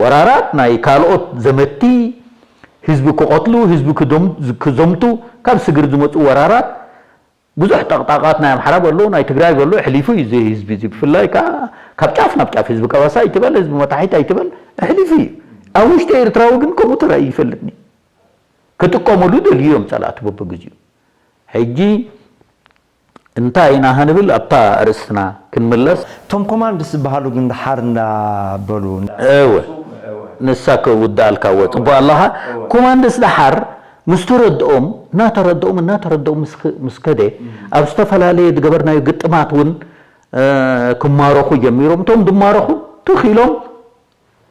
ወራራት ናይ ካልኦት ዘመቲ፣ ህዝቢ ክቐትሉ፣ ህዝቢ ክደም-፣ ክዘምቱ፣ ካብ ስግር ዝመጹ ወራራት ብዙሕ ጠቕጣቓት ናይ ኣምሓራ በሎ፣ ናይ ትግራይ በሎ፣ ኣሕሊፉ እዩ እዚ ህዝቢ እዚ። ብፍላይ ከኣ ካብ ጫፍ ናብ ጫፍ ህዝቢ ቀባሳ ኣይትበል፣ ህዝቢ መታሒት ኣይትበል፣ ኣሕሊፉ እዩ። ኣብ ውሽጢ ኤርትራዊ ግን ከምኡ ተራእዩ ይፈልጥኒ። ክጥቀሙሉ ደልዩ እዮም ጸላእቲ በብግዚኡ። ሕጂ እንታይ ኢና ክንብል ኣብታ ኣርእስትና ክንምለስ። እቶም ኮማንድስ ዝበሃሉ ግን ደሓር እንዳበሉ። እወ። ንሳ ክውድኣልካ እወ፣ ጽቡቕ ኣለኻ። እወ። ኮማንድስ ደሓር ምስ ተረድኦም፣ እናተረድኦም፣ እናተረድኦም ምስ ኽ-፣ ምስ ከደ፣ ኣብ ዝተፈላለየ ዝገበርናዮ ግጥማት እውን፣ እ፣ ክማረኹ ጀሚሮም። እቶም ዝማረኹ ትኽ ኢሎም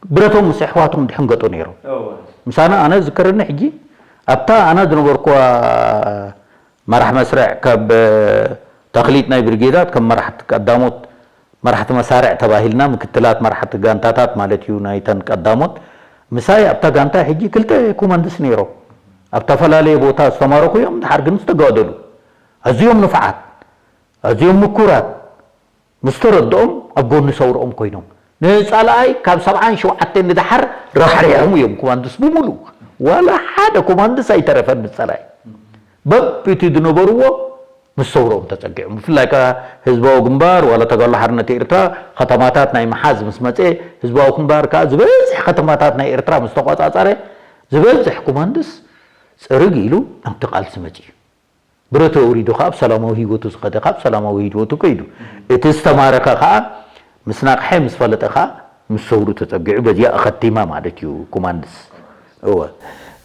ብረቶም ምስ ኣሕዋቶም ድሕንገጡ ነይሮም። እወ። ምሳና ኣነ ዝከረኒ ሕጂ፣ ኣብታ ኣነ ዝነበርኩዋ መራሕ መስርዕ ካብ፣ እ፣ ተኽሊጥ ናይ ብርጌዳት ከም መራሕቲ ቀዳሞት፣ መራሕቲ መሳርዕ ተባሂልና፣ ምክትላት መራሕቲ ጋንታታት ማለት እዩ፣ ናይተን ቀዳሞት። ምሳይ ኣብታ ጋንታ ሕጂ ክልተ ኮማንድስ ነይሮም። ኣብ ተፈላለየ ቦታ ዝተማረኹ እዮም፣ ድሓር ግን ዝተጋደሉ። ኣዝዮም ንፉዓት፣ ኣዝዮም ምኩራት። ምስ ተረድኦም ኣብ ጎኒ ሰውርኦም ኮይኖም። ንጸላኣይ ካብ ሰብዓን ሸውዓተን ንደሓር ራሕሪሖም እዮም ኮማንድስ ብምሉእ። ዋላ ሓደ ኮማንድስ ኣይተረፈን ምስ ጸላኣይ። በብቲ ዝነበርዎ ምስ ሰውርኦም ተጸጊዖም። ብፍላይ ከኣ ህዝባዊ ግንባር ዋላ ተጋድሎ ሓርነት ኤርትራ ከተማታት ናይ ምሓዝ ምስ መጸ፣ ህዝባዊ ግንባር ከኣ ዝበዝሕ ከተማታት ናይ ኤርትራ ምስ ተቖጻጸረ፣ ዝበዝሕ ኮማንድስ ጽርግ ኢሉ ናብቲ ቃልሲ መጺኡ። ብረት ኣውሪዱ ከኣ ኣብ ሰላማዊ ህይወቱ ዝኸደ፣ ካብ ሰላማዊ ህይወቱ ከይዱ። እቲ ዝተማረኸ ከኣ ምስ ነቕሐ፣ ምስ ፈለጠ ከኣ ምስ ሰውሩ ተጸጊዑ፣ በዚኣ ኣኸቲማ ማለት እዩ ኮማንድስ። እወ።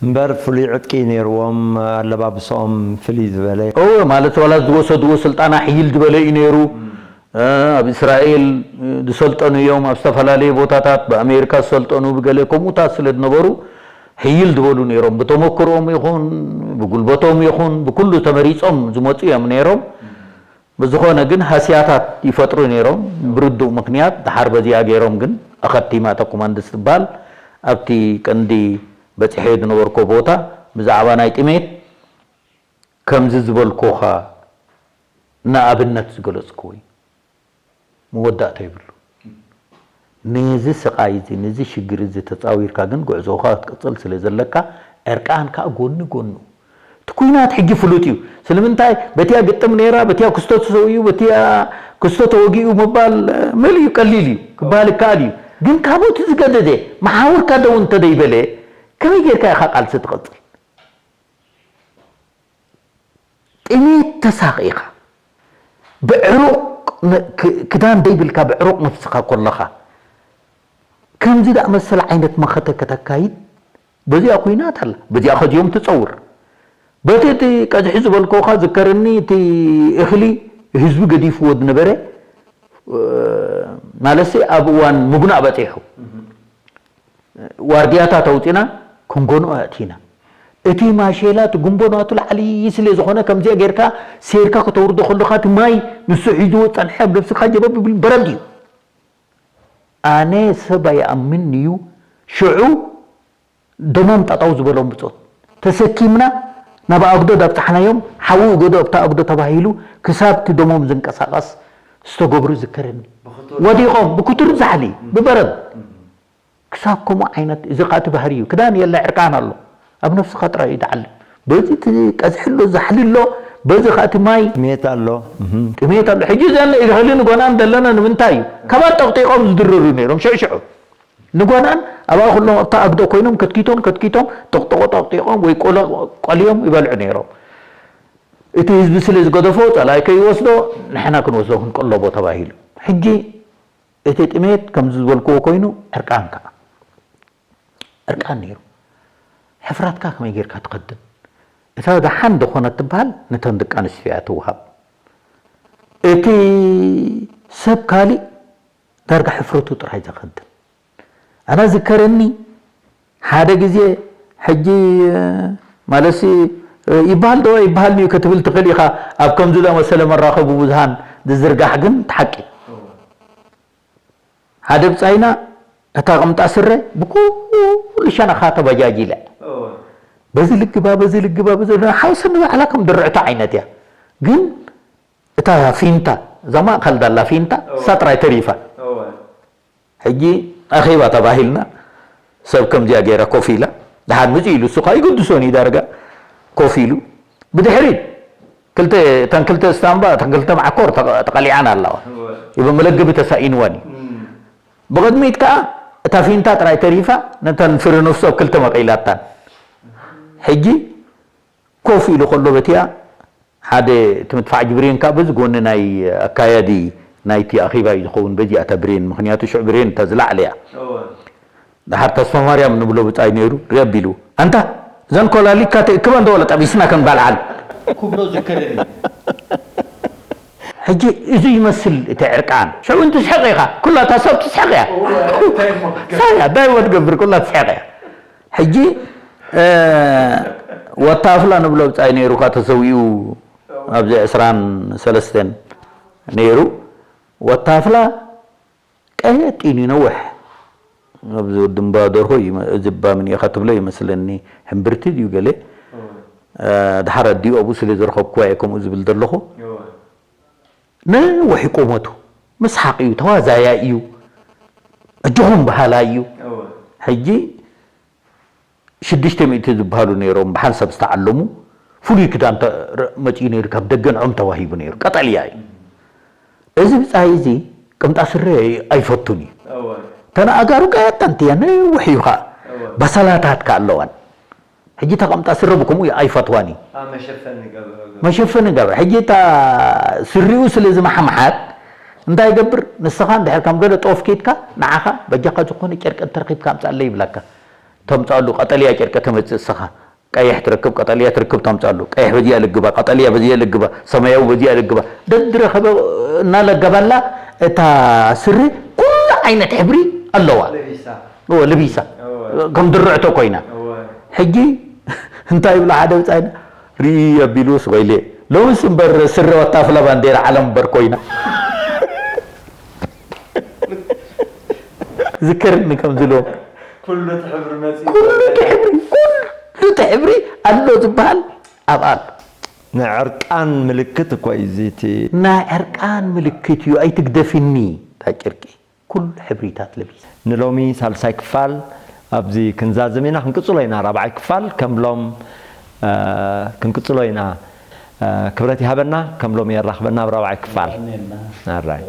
እምበር ፍሉይ ዕጥቂ ነይርዎም፣ ኣለባብስኦም ፍልይ ዝበለ። እወ፣ ማለት ዋላ ዝወሰድዎ ስልጠና ሕይል ዝበለ እዩ ነይሩ። እ፣ ኣብ እስራኤል፣ እ፣ ዝሰልጠኑ እዮም፣ ኣብ ዝተፈላለየ ቦታታት ብኣሜሪካ ዝሰልጠኑ ብገለ ከምኡታት ስለ ዝነበሩ፣ ሕይል ዝበሉ ነይሮም። ብተመክሮኦም ይኹን፣ ብጉልበቶም ይኹን፣ ብኩሉ ተመሪጾም ዝመጹ እዮም ነይሮም። ብዝኾነ ግን ሃስያታት ይፈጥሩ ነይሮም፣ ብርዱእ ምኽንያት። ደሓር በዚኣ ገይሮም ግን ኣኸቲማ እታ ኮማንድስ ትበሃል ኣብቲ ቀንዲ በጺሐዮ ዝነበርኩ ቦታ ብዛዕባ ናይ ጥሜት ከምዚ ዝበልኩኻ ንኣብነት ዝገለጽኩዎ እዩ። መወዳእታ የብሉ። ነዚ ስቓይ እዚ፣ ነዚ ሽግር እዚ ተጻዊርካ ግን ጉዕዞኻ ክትቅጽል ስለ ዘለካ፣ ዕርቃን ከኣ ጎኒ ጎኑ። እቲ ኲናት ሕጂ ፍሉጥ እዩ። ስለምንታይ? በቲያ ግጥም ነይራ፣ በቲያ ክስቶ ተሰዊኡ፣ በቲያ ክስቶ ተወጊኡ ምባል፣ እ፣ መሊኡ ቀሊል እዩ፣ ክበሃል ይከኣል እዩ። ግን ካብኡ እቲ ዝገደደ፣ መሓውርካ ደው እንተደይበለ፣ ከመይ ጌርካ ኢኻ ቃልሲ ትቐጽል? ጥሜት ተሳቒኻ፣ ብዕሩቕ ነ-፣ ክ-፣ ክዳን ደይብልካ፣ ብዕሩቕ ነፍስኻ ኮለኻ፣ ከምዚ ደኣ መሰል ዓይነት መኸተ ከተካይድ፣ በዚኣ ኲናት ኣላ፣ በዚኣ ከዚኦም ትጸውር። በቲ እቲ ቀዝሒ ዝበልኩኻ ዝከረኒ፣ እቲ እኽሊ ህዝቢ ገዲፍዎ ዝነበረ፣ እ፣ ማለትሲ ኣብ እዋን ምጉናእ በጺሑ። ዋርድያታት ኣውጺና ክንጎንኦ ኣእቲና። እቲ ማሼላ፣ እቲ ጉንቦ ናቱ ላዕሊ ስለ ዝኾነ፣ ከምዚኣ ጌርካ ሴርካ ከተውርዶ ከለኻ፣ እቲ ማይ ንሱ ሒዝዎ ጸንሐ ኣብ ነብስኻ ጀበብ ይብል፣ በረድ እዩ። ኣነ ሰብ ኣይኣምን እዩ። ሽዑ ደሞም ጠጠው ዝበሎም ብጾት ተሰኪምና ናብ ኣጉዶ ዳብጻሕናዮም፣ ሓዊ እገዶ ኣብታ ኣጉዶ ተባሂሉ፣ ክሳብ እቲ ደሞም ዝንቀሳቐስ ዝተገብሩ ይዝከረኒ። ብኽቱር ወዲቖም ብክቱር ዛሕሊ፣ ብበረድ። ክሳብ ከምኡ ዓይነት፣ እዚ ኸኣ እቲ ባህሪ እዩ። ክዳን የለ፣ ዕርቃን ኣሎ። ኣብ ነፍስኻ ጥራይ እዩ ዝዓልም። በዚ እቲ ቀዝሒ ኣሎ፣ ዛሕሊ ኣሎ፣ በዚ ኸኣ እቲ ማይ ጥሜት ኣሎ። እህም። ጥሜት ኣሎ። ሕጂ እዘን እኽሊ ንጎናን ዘለና ንምንታይ እዩ? ካባን ጠቕጢቖም ዝድረሩ ነይሮም፣ ሽዑ ሽዑ። ንጎናን ኣብኣ ኩሎም ኣብታ ኣግዶ ኮይኖም ከትኪቶም፣ ከትኪቶም፣ ጠቕጥቖ ጠቕጢቖም ወይ ቆሎ ቆልዮም ይበልዑ ነይሮም። እቲ ህዝቢ ስለ ዝገደፎ፣ ጸላኢ ከይወስዶ፣ ንሕና ክንወስዶ ክንቅለቦ ተባሂሉ። ሕጂ እቲ ጥሜት ከምዚ ዝበልክዎ ኮይኑ፣ ዕርቃን ከኣ። ዕርቃን ነይሩ። ሕፍራትካ ከመይ ጌርካ ትኸድን? እታ ደሓን ዝኾነት ትበሃል ነተን ደቂ ኣንስትዮ እያ ትወሃብ። እቲ ሰብ ካሊእ ዳርጋ ሕፍረቱ ጥራይ ዘኸድን። ኣነ ዝከረኒ ሓደ ግዜ ሕጂ፣ ማለትሲ፣ ይበሃል ዶ ኣይበሃልን እዩ ክትብል ትኽእል ኢኻ። ኣብ ከምዚ ዝኣመሰለ መራኸቢ ብዙሃን ዝዝርጋሕ ግን እቲ ሓቂ። ሓደ ብጻይና እታ ቕምጣ ስረ ብኩሉ ሸነኻ ተበጃጂለ። እወ። በዚ ልግባ፣ በዚ ልግባ፣ በዚ ልግባ፣ ሓውሲ ንባዕላ ከም ድርዕቶ ዓይነት እያ። ግን እታ ፊንታ፣ እዛ ማእከል ዳላ ፊንታ፣ እወ። እሳ ጥራይ ተሪፋ። እወ። ሕጂ ኣኼባ ተባሂልና፣ ሰብ ከምዚኣ ገይራ ኮፍ ኢላ፣ ደሓር ምጽእ ኢሉ፣ እሱ ኸኣ ይግድሶን እዩ ዳርጋ ኮፍ ኢሉ። ብድሕሪት ክልተ፣ እተን ክልተ ስታምባ፣ እተን ክልተ መዓኮር ተቐ-፣ ተቐሊዓን ኣለዋ። እወ። ይበ መለገቢ ተሳኢንወን እዩ። እም። ብቕድሚት ከኣ እታ ፊንታ ጥራይ ተሪፋ፣ ነተን ፍረ ነፍሱ ኣብ ክልተ መቒላታን። ሕጂ ኮፍ ኢሉ ከሎ በቲኣ ሓደ እቲ ምድፋዕ ብሬን ከኣ በዚ ጎኒ ናይ ኣካያዲ ናይቲ ኣኼባ እዩ ዝኸውን፣ በዚኣ እታ ብሬን፣ ምኽንያቱ ሽዑ ብሬን እታ ዝለዓለ እያ። እወ። ደሓር ተስፋማርያም ንብሎ ብጻይ ነይሩ፣ ርእ ኣቢሉ፣ "ኣንታ እዘን ኮላሊትካ ተእክበን ዶ ወላ ጠቢስና ክንበልዓን?" ክብሎ ዝከረኒ። ሕጂ እዚ ይመስል እቲ ዕርቃን። ሽዑ እንትስሕቕ ኢኻ፣ ኩላ እታ ሰብ ትስሕቕ እያ። እወ፣ እንታይ እሞ ክትገብር? ሳያ፣ እንታይ እሞ ትገብር? ኩላ ትስሕቕ እያ። ሕጂ፣ እ፣ ወታፍላ ንብሎ ብጻይ ነይሩ፣ እኳ ተሰዊኡ ኣብዚ ዕስራን ሰለስተን ነይሩ። ወታፍላ ቀጢን እዩ፣ ነውሕ። ኣብዚ ወዲ እምባ ደርሆ እዩ፣ እዚ እባ ምን ኢኻ ትብሎ ይመስለኒ፣ ሕምብርቲ ድዩ ገለ። እወ። እ፣ ድሓር ኣዲኡ ኣብኡ ስለ ዝረኸብኩዋ እየ ከምኡ ዝብል ዘለኹ። እወ። ነዊሕ እዩ ቁመቱ፣ መስሓቕ እዩ፣ ተዋዛያይ እዩ፣ ኣጆኹም በሃላይ እዩ። እወ። ሕጂ ሽዱሽተ ሚእቲ ዝበሃሉ ነይሮም፣ ብሓንሳብ ዝተዓለሙ፣ ፍሉይ ክዳን ተ-፣ ረ-፣ መጺኡ ነይሩ፣ ካብ ደገ ንዖም ተዋሂቡ ነይሩ፣ ቀጠልያ እዩ። እዚ ብጻይ እዚ ቅምጣ ስረ ኣይፈቱን እዩ። እወ። እተን ኣእጋሩ ቀጠንቲ እየን፣ ነዊሕ እዩ ኸኣ። እወ። በሰላታት ከኣ ኣለዋን። ሕጂ እታ ቅምጣ ስረ ብከምኡ እዩ ኣይፈትዋን እዩ። አ፣ መሸፈኒ ገብረ። መሸፈኒ ገብረ። ሕጂ እታ ስሪኡ ስለ ዝመሓምሓት እንታይ ይገብር? ንስኻ እንድሕር ከም ገለ ጦፍ ኬድካ፣ ንዓኻ በጃኻ ዝኾነ ጨርቂ እንተረኺብካ ኣምጻለይ ይብለካ። ተምጻሉ ቀጠልያ ጨርቂ ተመጽእ ንስኻ። ቀይሕ ትረክብ፣ ቀጠልያ ትርክብ፣ ተምጻሉ። ቀይሕ በዚኣ ልግባ፣ ቀጠልያ በዚኣ ልግባ፣ ሰማያዊ በዚኣ ልግባ። ደድረኸበ እናለገባላ እታ ስሪ ኩሉ ዓይነት ሕብሪ ኣለዋ። ለቢሳ። እወ፣ ለቢሳ። እወ። ከም ድርዕቶ ኮይና። እወ። ሕጂ እንታይ ይብሎ ሓደ ብጻይና? ርኢ ኣቢሉ ስቕ ኢለ፣ "ሎምስ እምበር ስረ ወታፍላ ባንዴራ ዓለም እምበር ኮይና?" ዝከርኒ ከም ዝሎ። ኩሉ እቲ ሕብሪ መጺኡ። ኩሉ እቲ ሕብሪ፣ ኩሉ እቲ ሕብሪ ኣሎ ዝበሃል ኣብኣ ኣሎ። ናይ ዕርቃን ምልክት እኮ እዩ እዚ እቲ ናይ ዕርቃን ምልክት እዩ፣ ኣይትግደፍኒ እታ ጨርቂ። ኩሉ ሕብሪታት ለቢሳ። ንሎሚ ሳልሳይ ክፋል ኣብዚ ክንዛዝም ኢና። ክንቅጽሎ ኢና ራብዓይ ክፋል ከም ሎም እ፣ ክንቅጽሎ ኢና። እ፣ ክብረት ይሃበና። ከም ሎም የራኽበና ኣብ ራብዓይ ክፋል። ኣራይ።